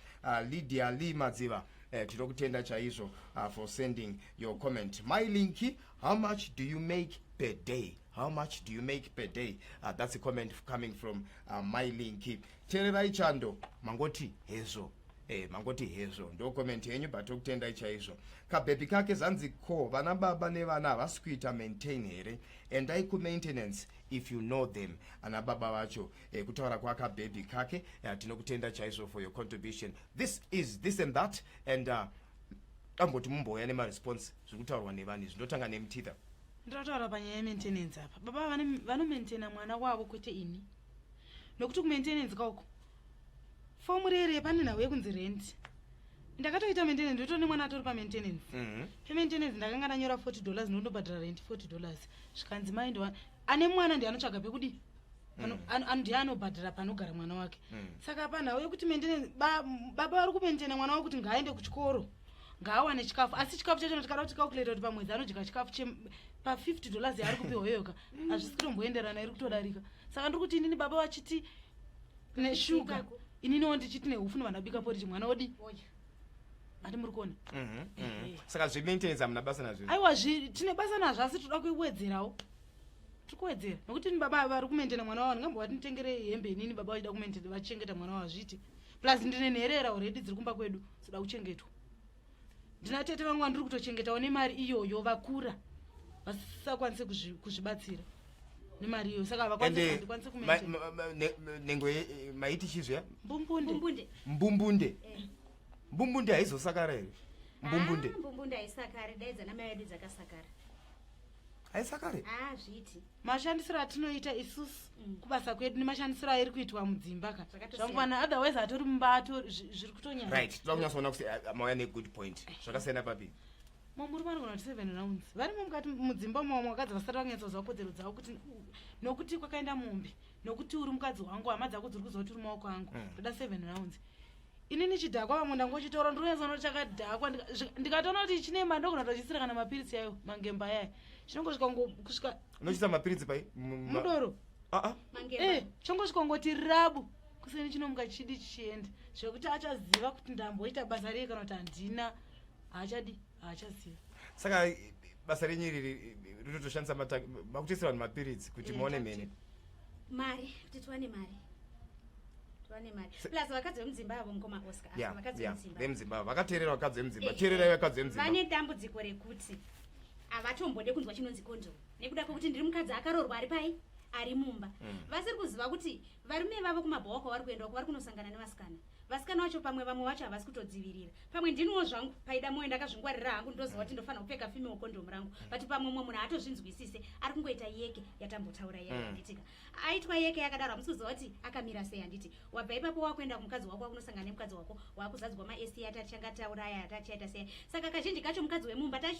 Lydia Lee Madziva, tinokutenda chaizvo for sending your comment. My Linki, how much do you make per day? How much do you make per day? That's a comment coming from My Linki. Tererai chando, mangoti hezvo. Mangoti hezvo, ndo comment yenyu, but tokutendai chaizvo. Kabhebhi kake zanzi ko vana baba nevana havasi kuita maintain here? Endai kumaintenance if you know them, ana baba vacho. Kutaura kwakabhebhi kake. Tinokutenda chaizvo for your contribution. This is This and That, and amboti mumbouya nemaresponse zviri kutaurwa nevanhu. Izvi ndotanga nemutitha. Ndinotaura panyaya yemaintenance apa. Baba vanomaintaina mwana wavo, kwete ini, nokuti kumaintenance kauko fomu rere pane nhau yekunzi rent. Ndakatoita maintenance, ndotone mwana atori pamaintenance. Pemaintenance ndakanga ndanyora $40, ndondobhadhara rent $40. Zvikanzi mai ndo ane mwana, ndiye anotsvaga pekudi. Ndiye anobhadhara panogara mwana wake. Saka panhau yekuti maintenance, baba vari kumaintaina mwana wavo kuti ngaaende kuchikoro, ngaawane chikafu, asi chikafu chacho tikada kuti calculate kuti pamwedzi anodya chikafu pa$50 yaari kupiwa iyoka, hazvisi kutomboenderana, iri kutodarika. Saka ndiri kuti inini baba vachiti neshuga, ininiwo ndichiti nehufu, nevandabika poriji, mwana odi Odya. Ati muri kuona? Saka zvemaintenance hamuna basa nazvo? Aiwa, tine basa nazvo, asi toda kuiwedzerawo. Tiri kuwedzera nokuti ni baba vari kumaintaina mwana wavo. Ndingambova nditengere hembe inini, baba vachida kumaintaina, vachichengeta mwana wavo? Hazviiti. Plus ndine nherera already dziri kumba kwedu dzoda kuchengetwa. Ndina tete vangu vandiri kutochengetawo nemari iyoyo, vakura vasisakwanise kuzvibatsira nemari iyoyo, saka Ende havakwanise kumaintaina. Nengo maiti chizviya? Mbumbunde. Mbunde. Mbumbunde. Eh. Mbumbunde haizosakara here mbumbunde? Ah, mbumbunde haisakari. Dai dzana mai vedu dzakasakara. Haisakare? Ah, zviiti. Mashandisiro atinoita isusu kubasa kwedu nemashandisiro airi kuitwa mudzimba ka Zvakatosiyana. zvangwana, otherwise atori mumba atori zviri kutonyanya. Right, toda kunyatsoona kuti mauya negood point. Zvakasiyana papi? Murume anogona kuti seven rounds varimo mukati mudzimba umo. Vamwe vakadzi vasati vanyatsoziva kodzero dzavo kuti nokuti kwakaenda mombe, nokuti uri mukadzi wangu, hama dzako dziri kuziva kuti uri maoko angu, ndoda seven rounds. Inini chidhakwa, vamwe ndangochitora, ndinonyatsoona kuti chakadhakwa. Ndikatoona kuti chine mari, ndogona kutochiisira kana mapiritsi ayo mangemba ayaya, chinongosvika kusvika. Unochisa mapiritsi pai? Mudoro. Ah, ah. Mangemba. Eh, chongosvika ngoti rabu, kuseni chinomuka chidi chichienda, zvekuti achaziva kuti ndamboita basa rei kana kuti handina, haachadi, haachaziva. Saka basa renyu iri rinotoshandisa makutoisira vanhu mapiritsi kuti muone mhene? Mari, kuti tiwane mari, tiwane mari. Plus vakadzi vemudzimba avo, mukoma Oscar, vakadzi vemudzimba. Vemudzimba vakateerera, vakadzi vemudzimba. Eh, Teererai, vakadzi vemudzimba. Vane dambudziko rekuti Havatombode kunzwa chinonzi condom nekuda kwekuti ndiri mukadzi akaroorwa ari pai, ari mumba. Vasiri kuziva kuti varume vavo kumabhawa kwavari kuenda uko vari kunosangana nevasikana. Vasikana vacho pamwe, vamwe vacho havasi kutodzivirira. Pamwe ndiniwo zvangu paida mwoyo, ndakazvingwarira hangu, ndoziva kuti ndofanira kupfeka female condom rangu, but pamwe mumwe munhu haatozvinzwisise, ari kungoita yeke yatambotaura iya. Handitika aitwa yeke yakadaro, hamusi kuziva kuti akamira sei, handiti? Wabva ipapo wakuenda kumukadzi wako, wakunosangana nemukadzi wako, wakuzadzwa maSTI atichangataura aya, atichaita sei. Saka kazhinji kacho mukadzi wemumba tiri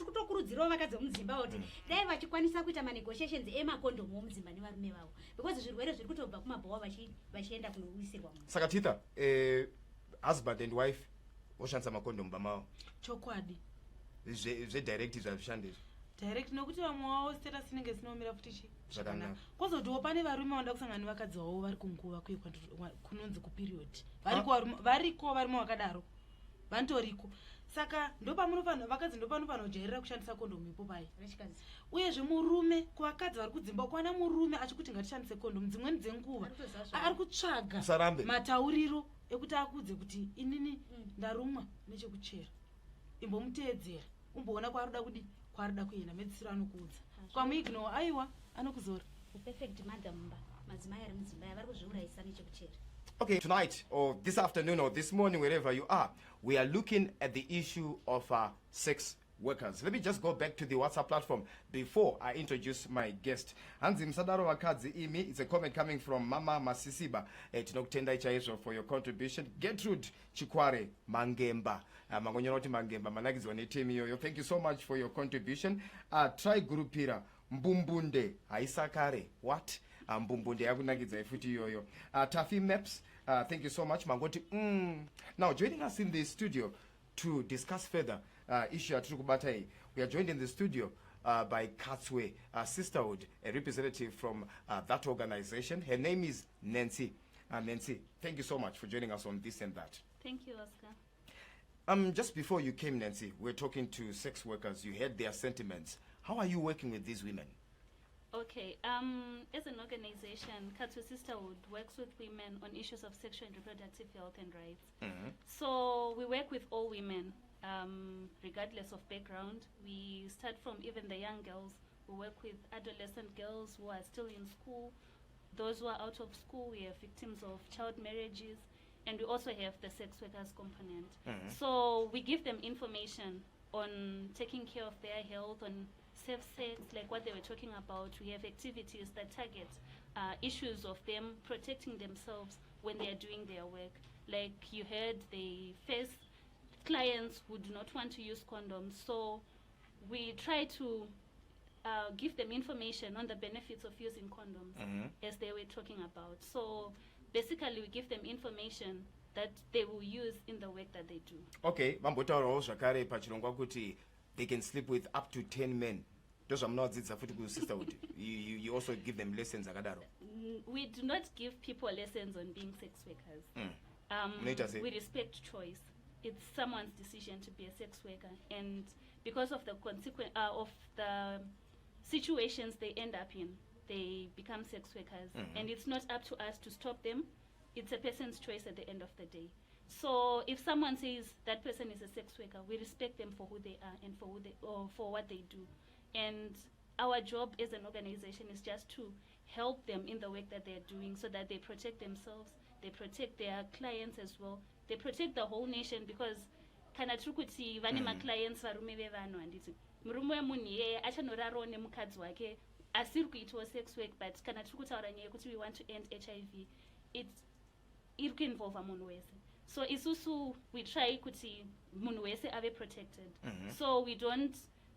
kutokurudzirawo vakadzi vemudzimba kuti dai vachikwanisa kuita manegotiations emakondomu omudzimba nevarume vavo, because zvirwere zviri kutobva kumabhowa vachienda kunowisirwa munhu. Saka tita husband and wife voshandisa makondomu pamavo? Chokwadi. Zvedirect zvazvishanda izvi? Direct, nokuti vamwe wavo status inenge isinomira futi chi. Zvakanaka. Kwozotiwo pane varume vanoda kusangana nevakadzi vavo vari kunguva kuye kunonzi kuperiod. Variko variko varume vakadaro, vanotoriko. Saka ndopamunofanira, vakadzi, ndopanofanira kujairira kushandisa kondomu ipo pai. Vechikadzi. Uyezve murume, kuvakadzi vari kudzimba, kuwana murume achikuti ngatishandise kondomu, dzimweni dzenguva Ari kutoziva zvavo. Ari kutsvaga Usarambe. matauriro ekuti akudze kuti inini ndarumwa nechekuchera. Imbomuteedzera, umboona kwaari kudi, kwaari kuda kuenda. Medzisiro anokuudza. Kwamuignore, aiwa, anokuzora. Perfect mother mumba, madzimai ari mudzimba aya vari kuzviurayisa nechekuchera. Okay, tonight or this afternoon or this morning, wherever you are, we are looking at the issue of sex workers. Let me just go back to the WhatsApp platform before I introduce my guest. Hanzi, "Musadaro vakadzi imi." It's a comment coming from Mama Masisiba. Tinokutendai chaizvo for your contribution. Gertrude Chikware Mangemba. Mangonyora kuti Mangemba, manakidzwa netemu iyoyo. Thank you so much for your contribution. Try Gurupira Mbumbunde haisakare. What? Mbumbunde yakunakidzai futi iyoyo. Tafi Maps, thank you so much. Mangoti. Now joining us in the studio to discuss further issue yatiri kubata iyi, we are joined in the studio by Katswe Sisterhood, a representative from that organization. Her name is Nancy. Nancy, thank you so much for joining us on This and That. Thank you, Oscar. Just before you came, Nancy, we were talking to sex workers. You heard their sentiments. How are you working with these women? Okay, as an organization, Katswe Sisterhood works with women on issues of sexual and reproductive health and rights. So we work with all women, regardless of background. We start from even the young girls. We work with adolescent girls who are still in school, those who are out of school. We have victims of child marriages, and we also have the sex workers component. So we give them information on taking care of their health, on safe sex, like what they were talking about. We have activities that target issues of them protecting themselves when they are doing their work. Like you heard, they face clients who do not want to use condoms. So we try to give them information on the benefits of using condoms, as they were talking about. So basically, we give them information that they will use in the work that they do. Okay, vambotaurawo zvakare pachirongwa kuti they can sleep with up to 10 men. Ndozvamunovadzidzisa futi kusisterhood? You also give them lessons akadaro? We do not give people lessons on being sex workers. Munoita sei? We respect choice. It's someone's decision to be a sex worker, and because of the consequence of the situations they end up in, they become sex workers, and it's not up to us to stop them. It's a person's choice at the end of the day. So if someone says that person is a sex worker, we respect them for who they are and for who they or for what they do. And our job as an organization is just to help them in the work that they're doing so that they protect themselves, they protect their clients as well, they protect the whole nation, because kana tiri kuti vane maclients varume vevanhu, handiti murume wemunhu iyeye achanorarawo nemukadzi wake asiri kuitawo sex work? But kana tiri kutaura nyaya yekuti we want to end HIV, it iri kuinvolva munhu wese. So isusu we try kuti munhu wese ave protected. So we don't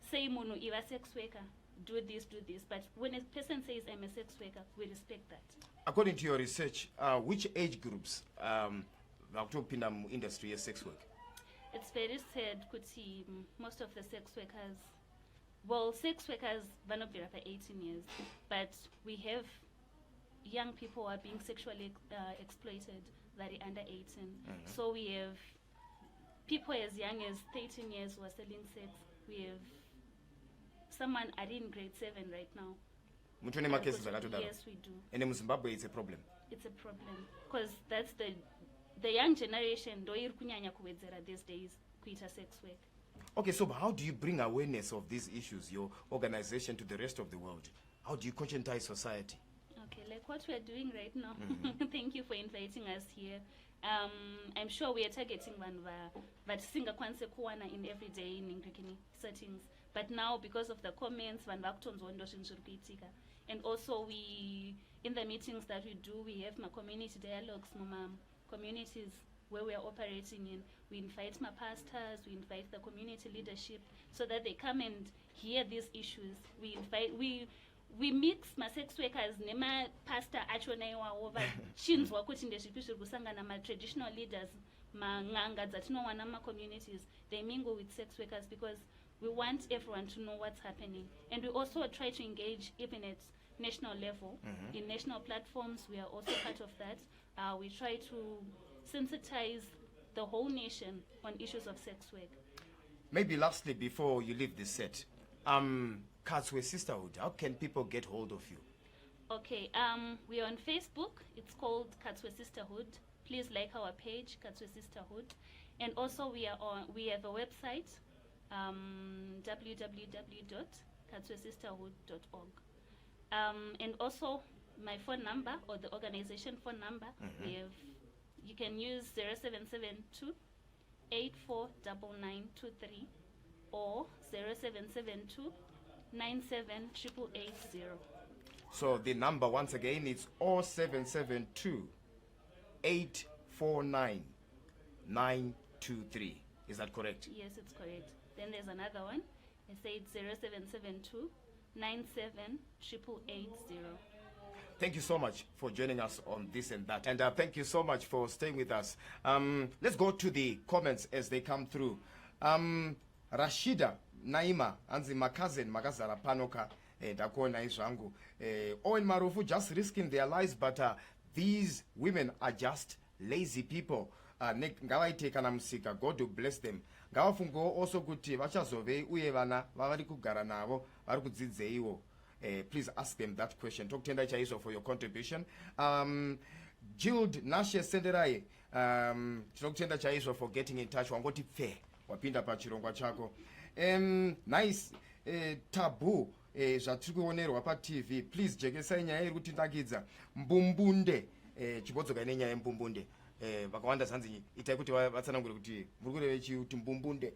say munhu iva sex worker, do this, do this, but when a person says, "I'm a sex worker," we respect that. According to your research, which age groups vakutopinda muindustry yesex work? It's very sad kuti most of the sex workers, well, sex workers vanobvira pa18 years, but we have young people who are being sexually exploited vari under 18. So we have people as young as 13 years who are selling sex. We have someone ari in grade 7 right now. Mutone macases akatodaro? Yes, we do. Ende muZimbabwe it's a problem? It's a problem because that's the young generation ndo iri kunyanya kuwedzera these days kuita sex work. Okay, so how do you bring awareness of these issues, your organization, to the rest of the world? How do you conscientize society? Okay, like what we're doing right now. Thank you for inviting us here. I'm sure we are targeting vanhu vatisingakwanise kuwana in everyday ningirikini settings, but now because of the comments, vanhu vakutonzwa ndo zvinhu zviri kuitika. And also we, in the meetings that we do, we have ma-community dialogues muma communities where we are operating in. We invite ma-pastors, we invite the community leadership so that they come and hear these issues. We mix ma-sex workers nemapastor achona iwawo, vachinzwa kuti ndezvipi zviri kusangana. Ma-traditional leaders, man'anga dzatinowana mumacommunities, they mingle with sex workers because we want everyone to know what's happening. And we also try to engage even at national level, in national platforms. We are also part of that. We try to sensitize the whole nation on issues of sex work. Maybe lastly, before you leave this set, Katswe Sisterhood, how can people get hold of you? Okay, we are on Facebook. It's called Katswe Sisterhood. Please like our page, Katswe Sisterhood. And also we have a website, www.katswesisterhood.org. And also my phone number, or the organization phone number, we have, you can use 0772 849923 or 0772 97880. So the number once again is 0772 849 923. Is that correct? Yes, it's correct. Then there's another one. I said 0772 97880. Thank you so much for joining us on This and That. And thank you so much for staying with us. Let's go to the comments as they come through. Rashida Naima, anzi macousin makazara panoka, ndakuonai zvangu. Owen Marufu, just risking their lives, but these women are just lazy people. Ngavaite kana musika. God will bless them. Ngavafungewo also kuti vachazovei uye vana vavari kugara navo vari kudzidzeiwo. Please ask them that question. Tokutenda chaizvo for your contribution. Jild Nashe Senderai, tinokutenda chaizvo for getting in touch. Wangoti pfe wapinda pachirongwa chako. Nice taboo, zvatiri kuonerwa paTV. Please jekesai nyaya iri kutindakidza, mbumbunde. Chimbodzoka nenyaya yembumbunde. Vakawanda zanzi itai kuti vatsanangure kuti muri kureve chii kuti mbumbunde.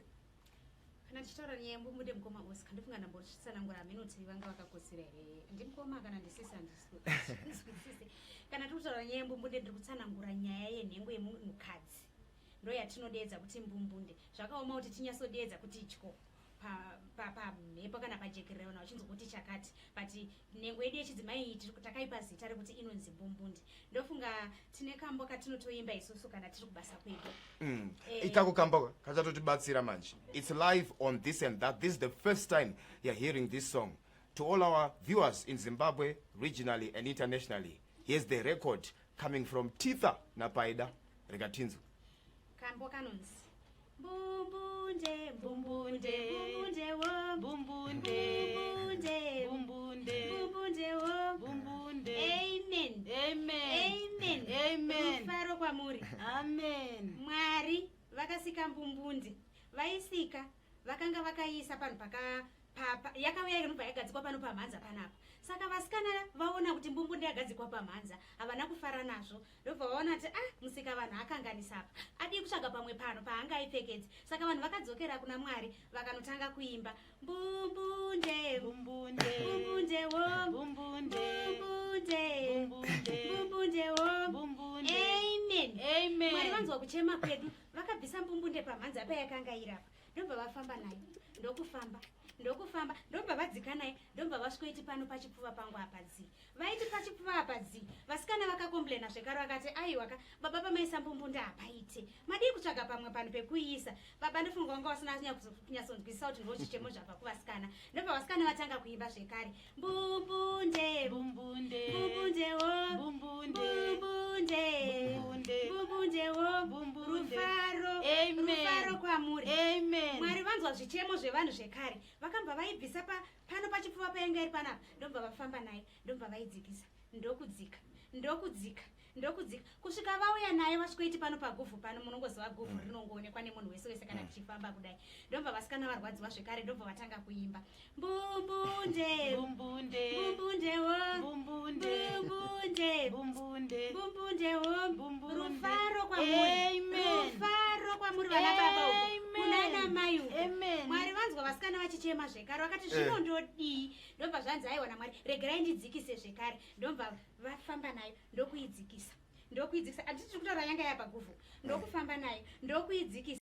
Kana tichitaura nyaya yembumbude, mukoma Oscar, ndofunga ndambotsanangura minoti vanga vakakotsera here. Ndimukoma kana ndisisi, handiswisise. Kana tiri kutaura nyaya yembumbude, ndiri kutsanangura nyaya yenhengo yemunhukadzi, ndo yatinodeedza kuti mbumbunde. Zvakaoma kuti tinyatsodeedza kuti tyo pamhepo kana pajekerere vanhu vachinzwa kuti chakati, but nhengo yedu yechidzimai iyi takaipa zita rekuti inonzi mbumbunde. Ndofunga tine kambo katinotoimba isusu kana tiri kubasa kwedu. Ikako kambo kachatotibatsira manje. It's live on This and That. This is the first time you're hearing this song. To all our viewers in Zimbabwe, regionally and internationally, here's the record coming from Titha naPaida. Rega tinzwe. Kambo kanonzi mbumbunde, mbumbunde, Mbunde. mbumbunde wo. Bumbunde. Mbumbunde. Bumbunde. Mbumbunde wo. Bumbunde. Amen. Amen. Amen. Amen. Rufaro kwamuri. Amen. Mwari vakasika mbumbunde. Vaisika vakanga vakaisa panhu paka yakauya inobva yagadzikwa pano pamhanza panapa. Saka vasikana vaona kuti mbumbunde yagadzikwa pamhanza, havana kufara nazvo. Ndobva vaona kuti, ah, musika vanhu akanganisa apa, adii kutsvaga pamwe pano paangaipfekedze. Saka vanhu vakadzokera kuna Mwari, vakanotanga kuimba mbumbunde. Bumbunde. Mbumbunde wo. Bumbunde. Mbumbunde. Bumbunde. Mbumbunde wo. Bumbunde. Amen. Amen. Mwari vanzwa kuchema kwedu, vakabvisa mbumbunde pamhanza payakanga irapa, ndobva vafamba nayo, ndokufamba, ndokufamba, ndobva vadzika naye, ndobva vasvikoiti pano pachipfuva pangu apa dzii. Vaiti pachipfuva apa dzii, vasikana vakakomplena zvekare, vakati, aiwaka baba, pamaisa mbumbunde hapaite, madii kutsvaga pamwe panhu pekuiisa? Baba ndofunga vanga vasina kunyatsonzwisisa kuti ndo chichemo zvabva kuvasikana. Ndobva vasikana vatanga kuimba zvekare mbumbunde. Bumbunde. Mbumbunde wo. Bumbunde. Mbumbunde. Bumbunde. Mbumbunde wo. Bumbunde. Rufaro. Amen. Rufaro kwamuri. Amen. Mwari vanzwa zvichemo zvevanhu zvekare, vakambva vaibvisa pano pachipfuva painga iri panapa, ndobva vafamba naye, ndobva vaidzikisa, ndokudzika. Ndokudzika, ndokudzika kusvika vauya naye, vasvikoiti pano paguvhu pano. Munongoziva guvhu rinongoonekwa nemunhu wese wese kana tichifamba kudai. Ndobva vasikana varwadziwa zvekare, ndobva vatanga kuimba mbumbunde. Bumbunde. Bumbundewo. Bumbunde. Bumbunde. Bumbunde. Bumbundewo. Bumbunde. Rufaro kwamuri. Amen. Rufaro kwamuri vana baba uko. Amen. Kunana mai uko. Amen. Mwari vanzwa vasikana vachichema zvekare, vakati, "Zvino ndodii?" Ndobva zvanzi, "Aiwa naMwari, regerai ndidzikise zvekare." Ndobva vafamba nayo, ndokuidzikisa, ndokuidzikisa. Handiti tiri kutaura yanga yapaguvhu? Ndokufamba nayo, ndokuidzikisa.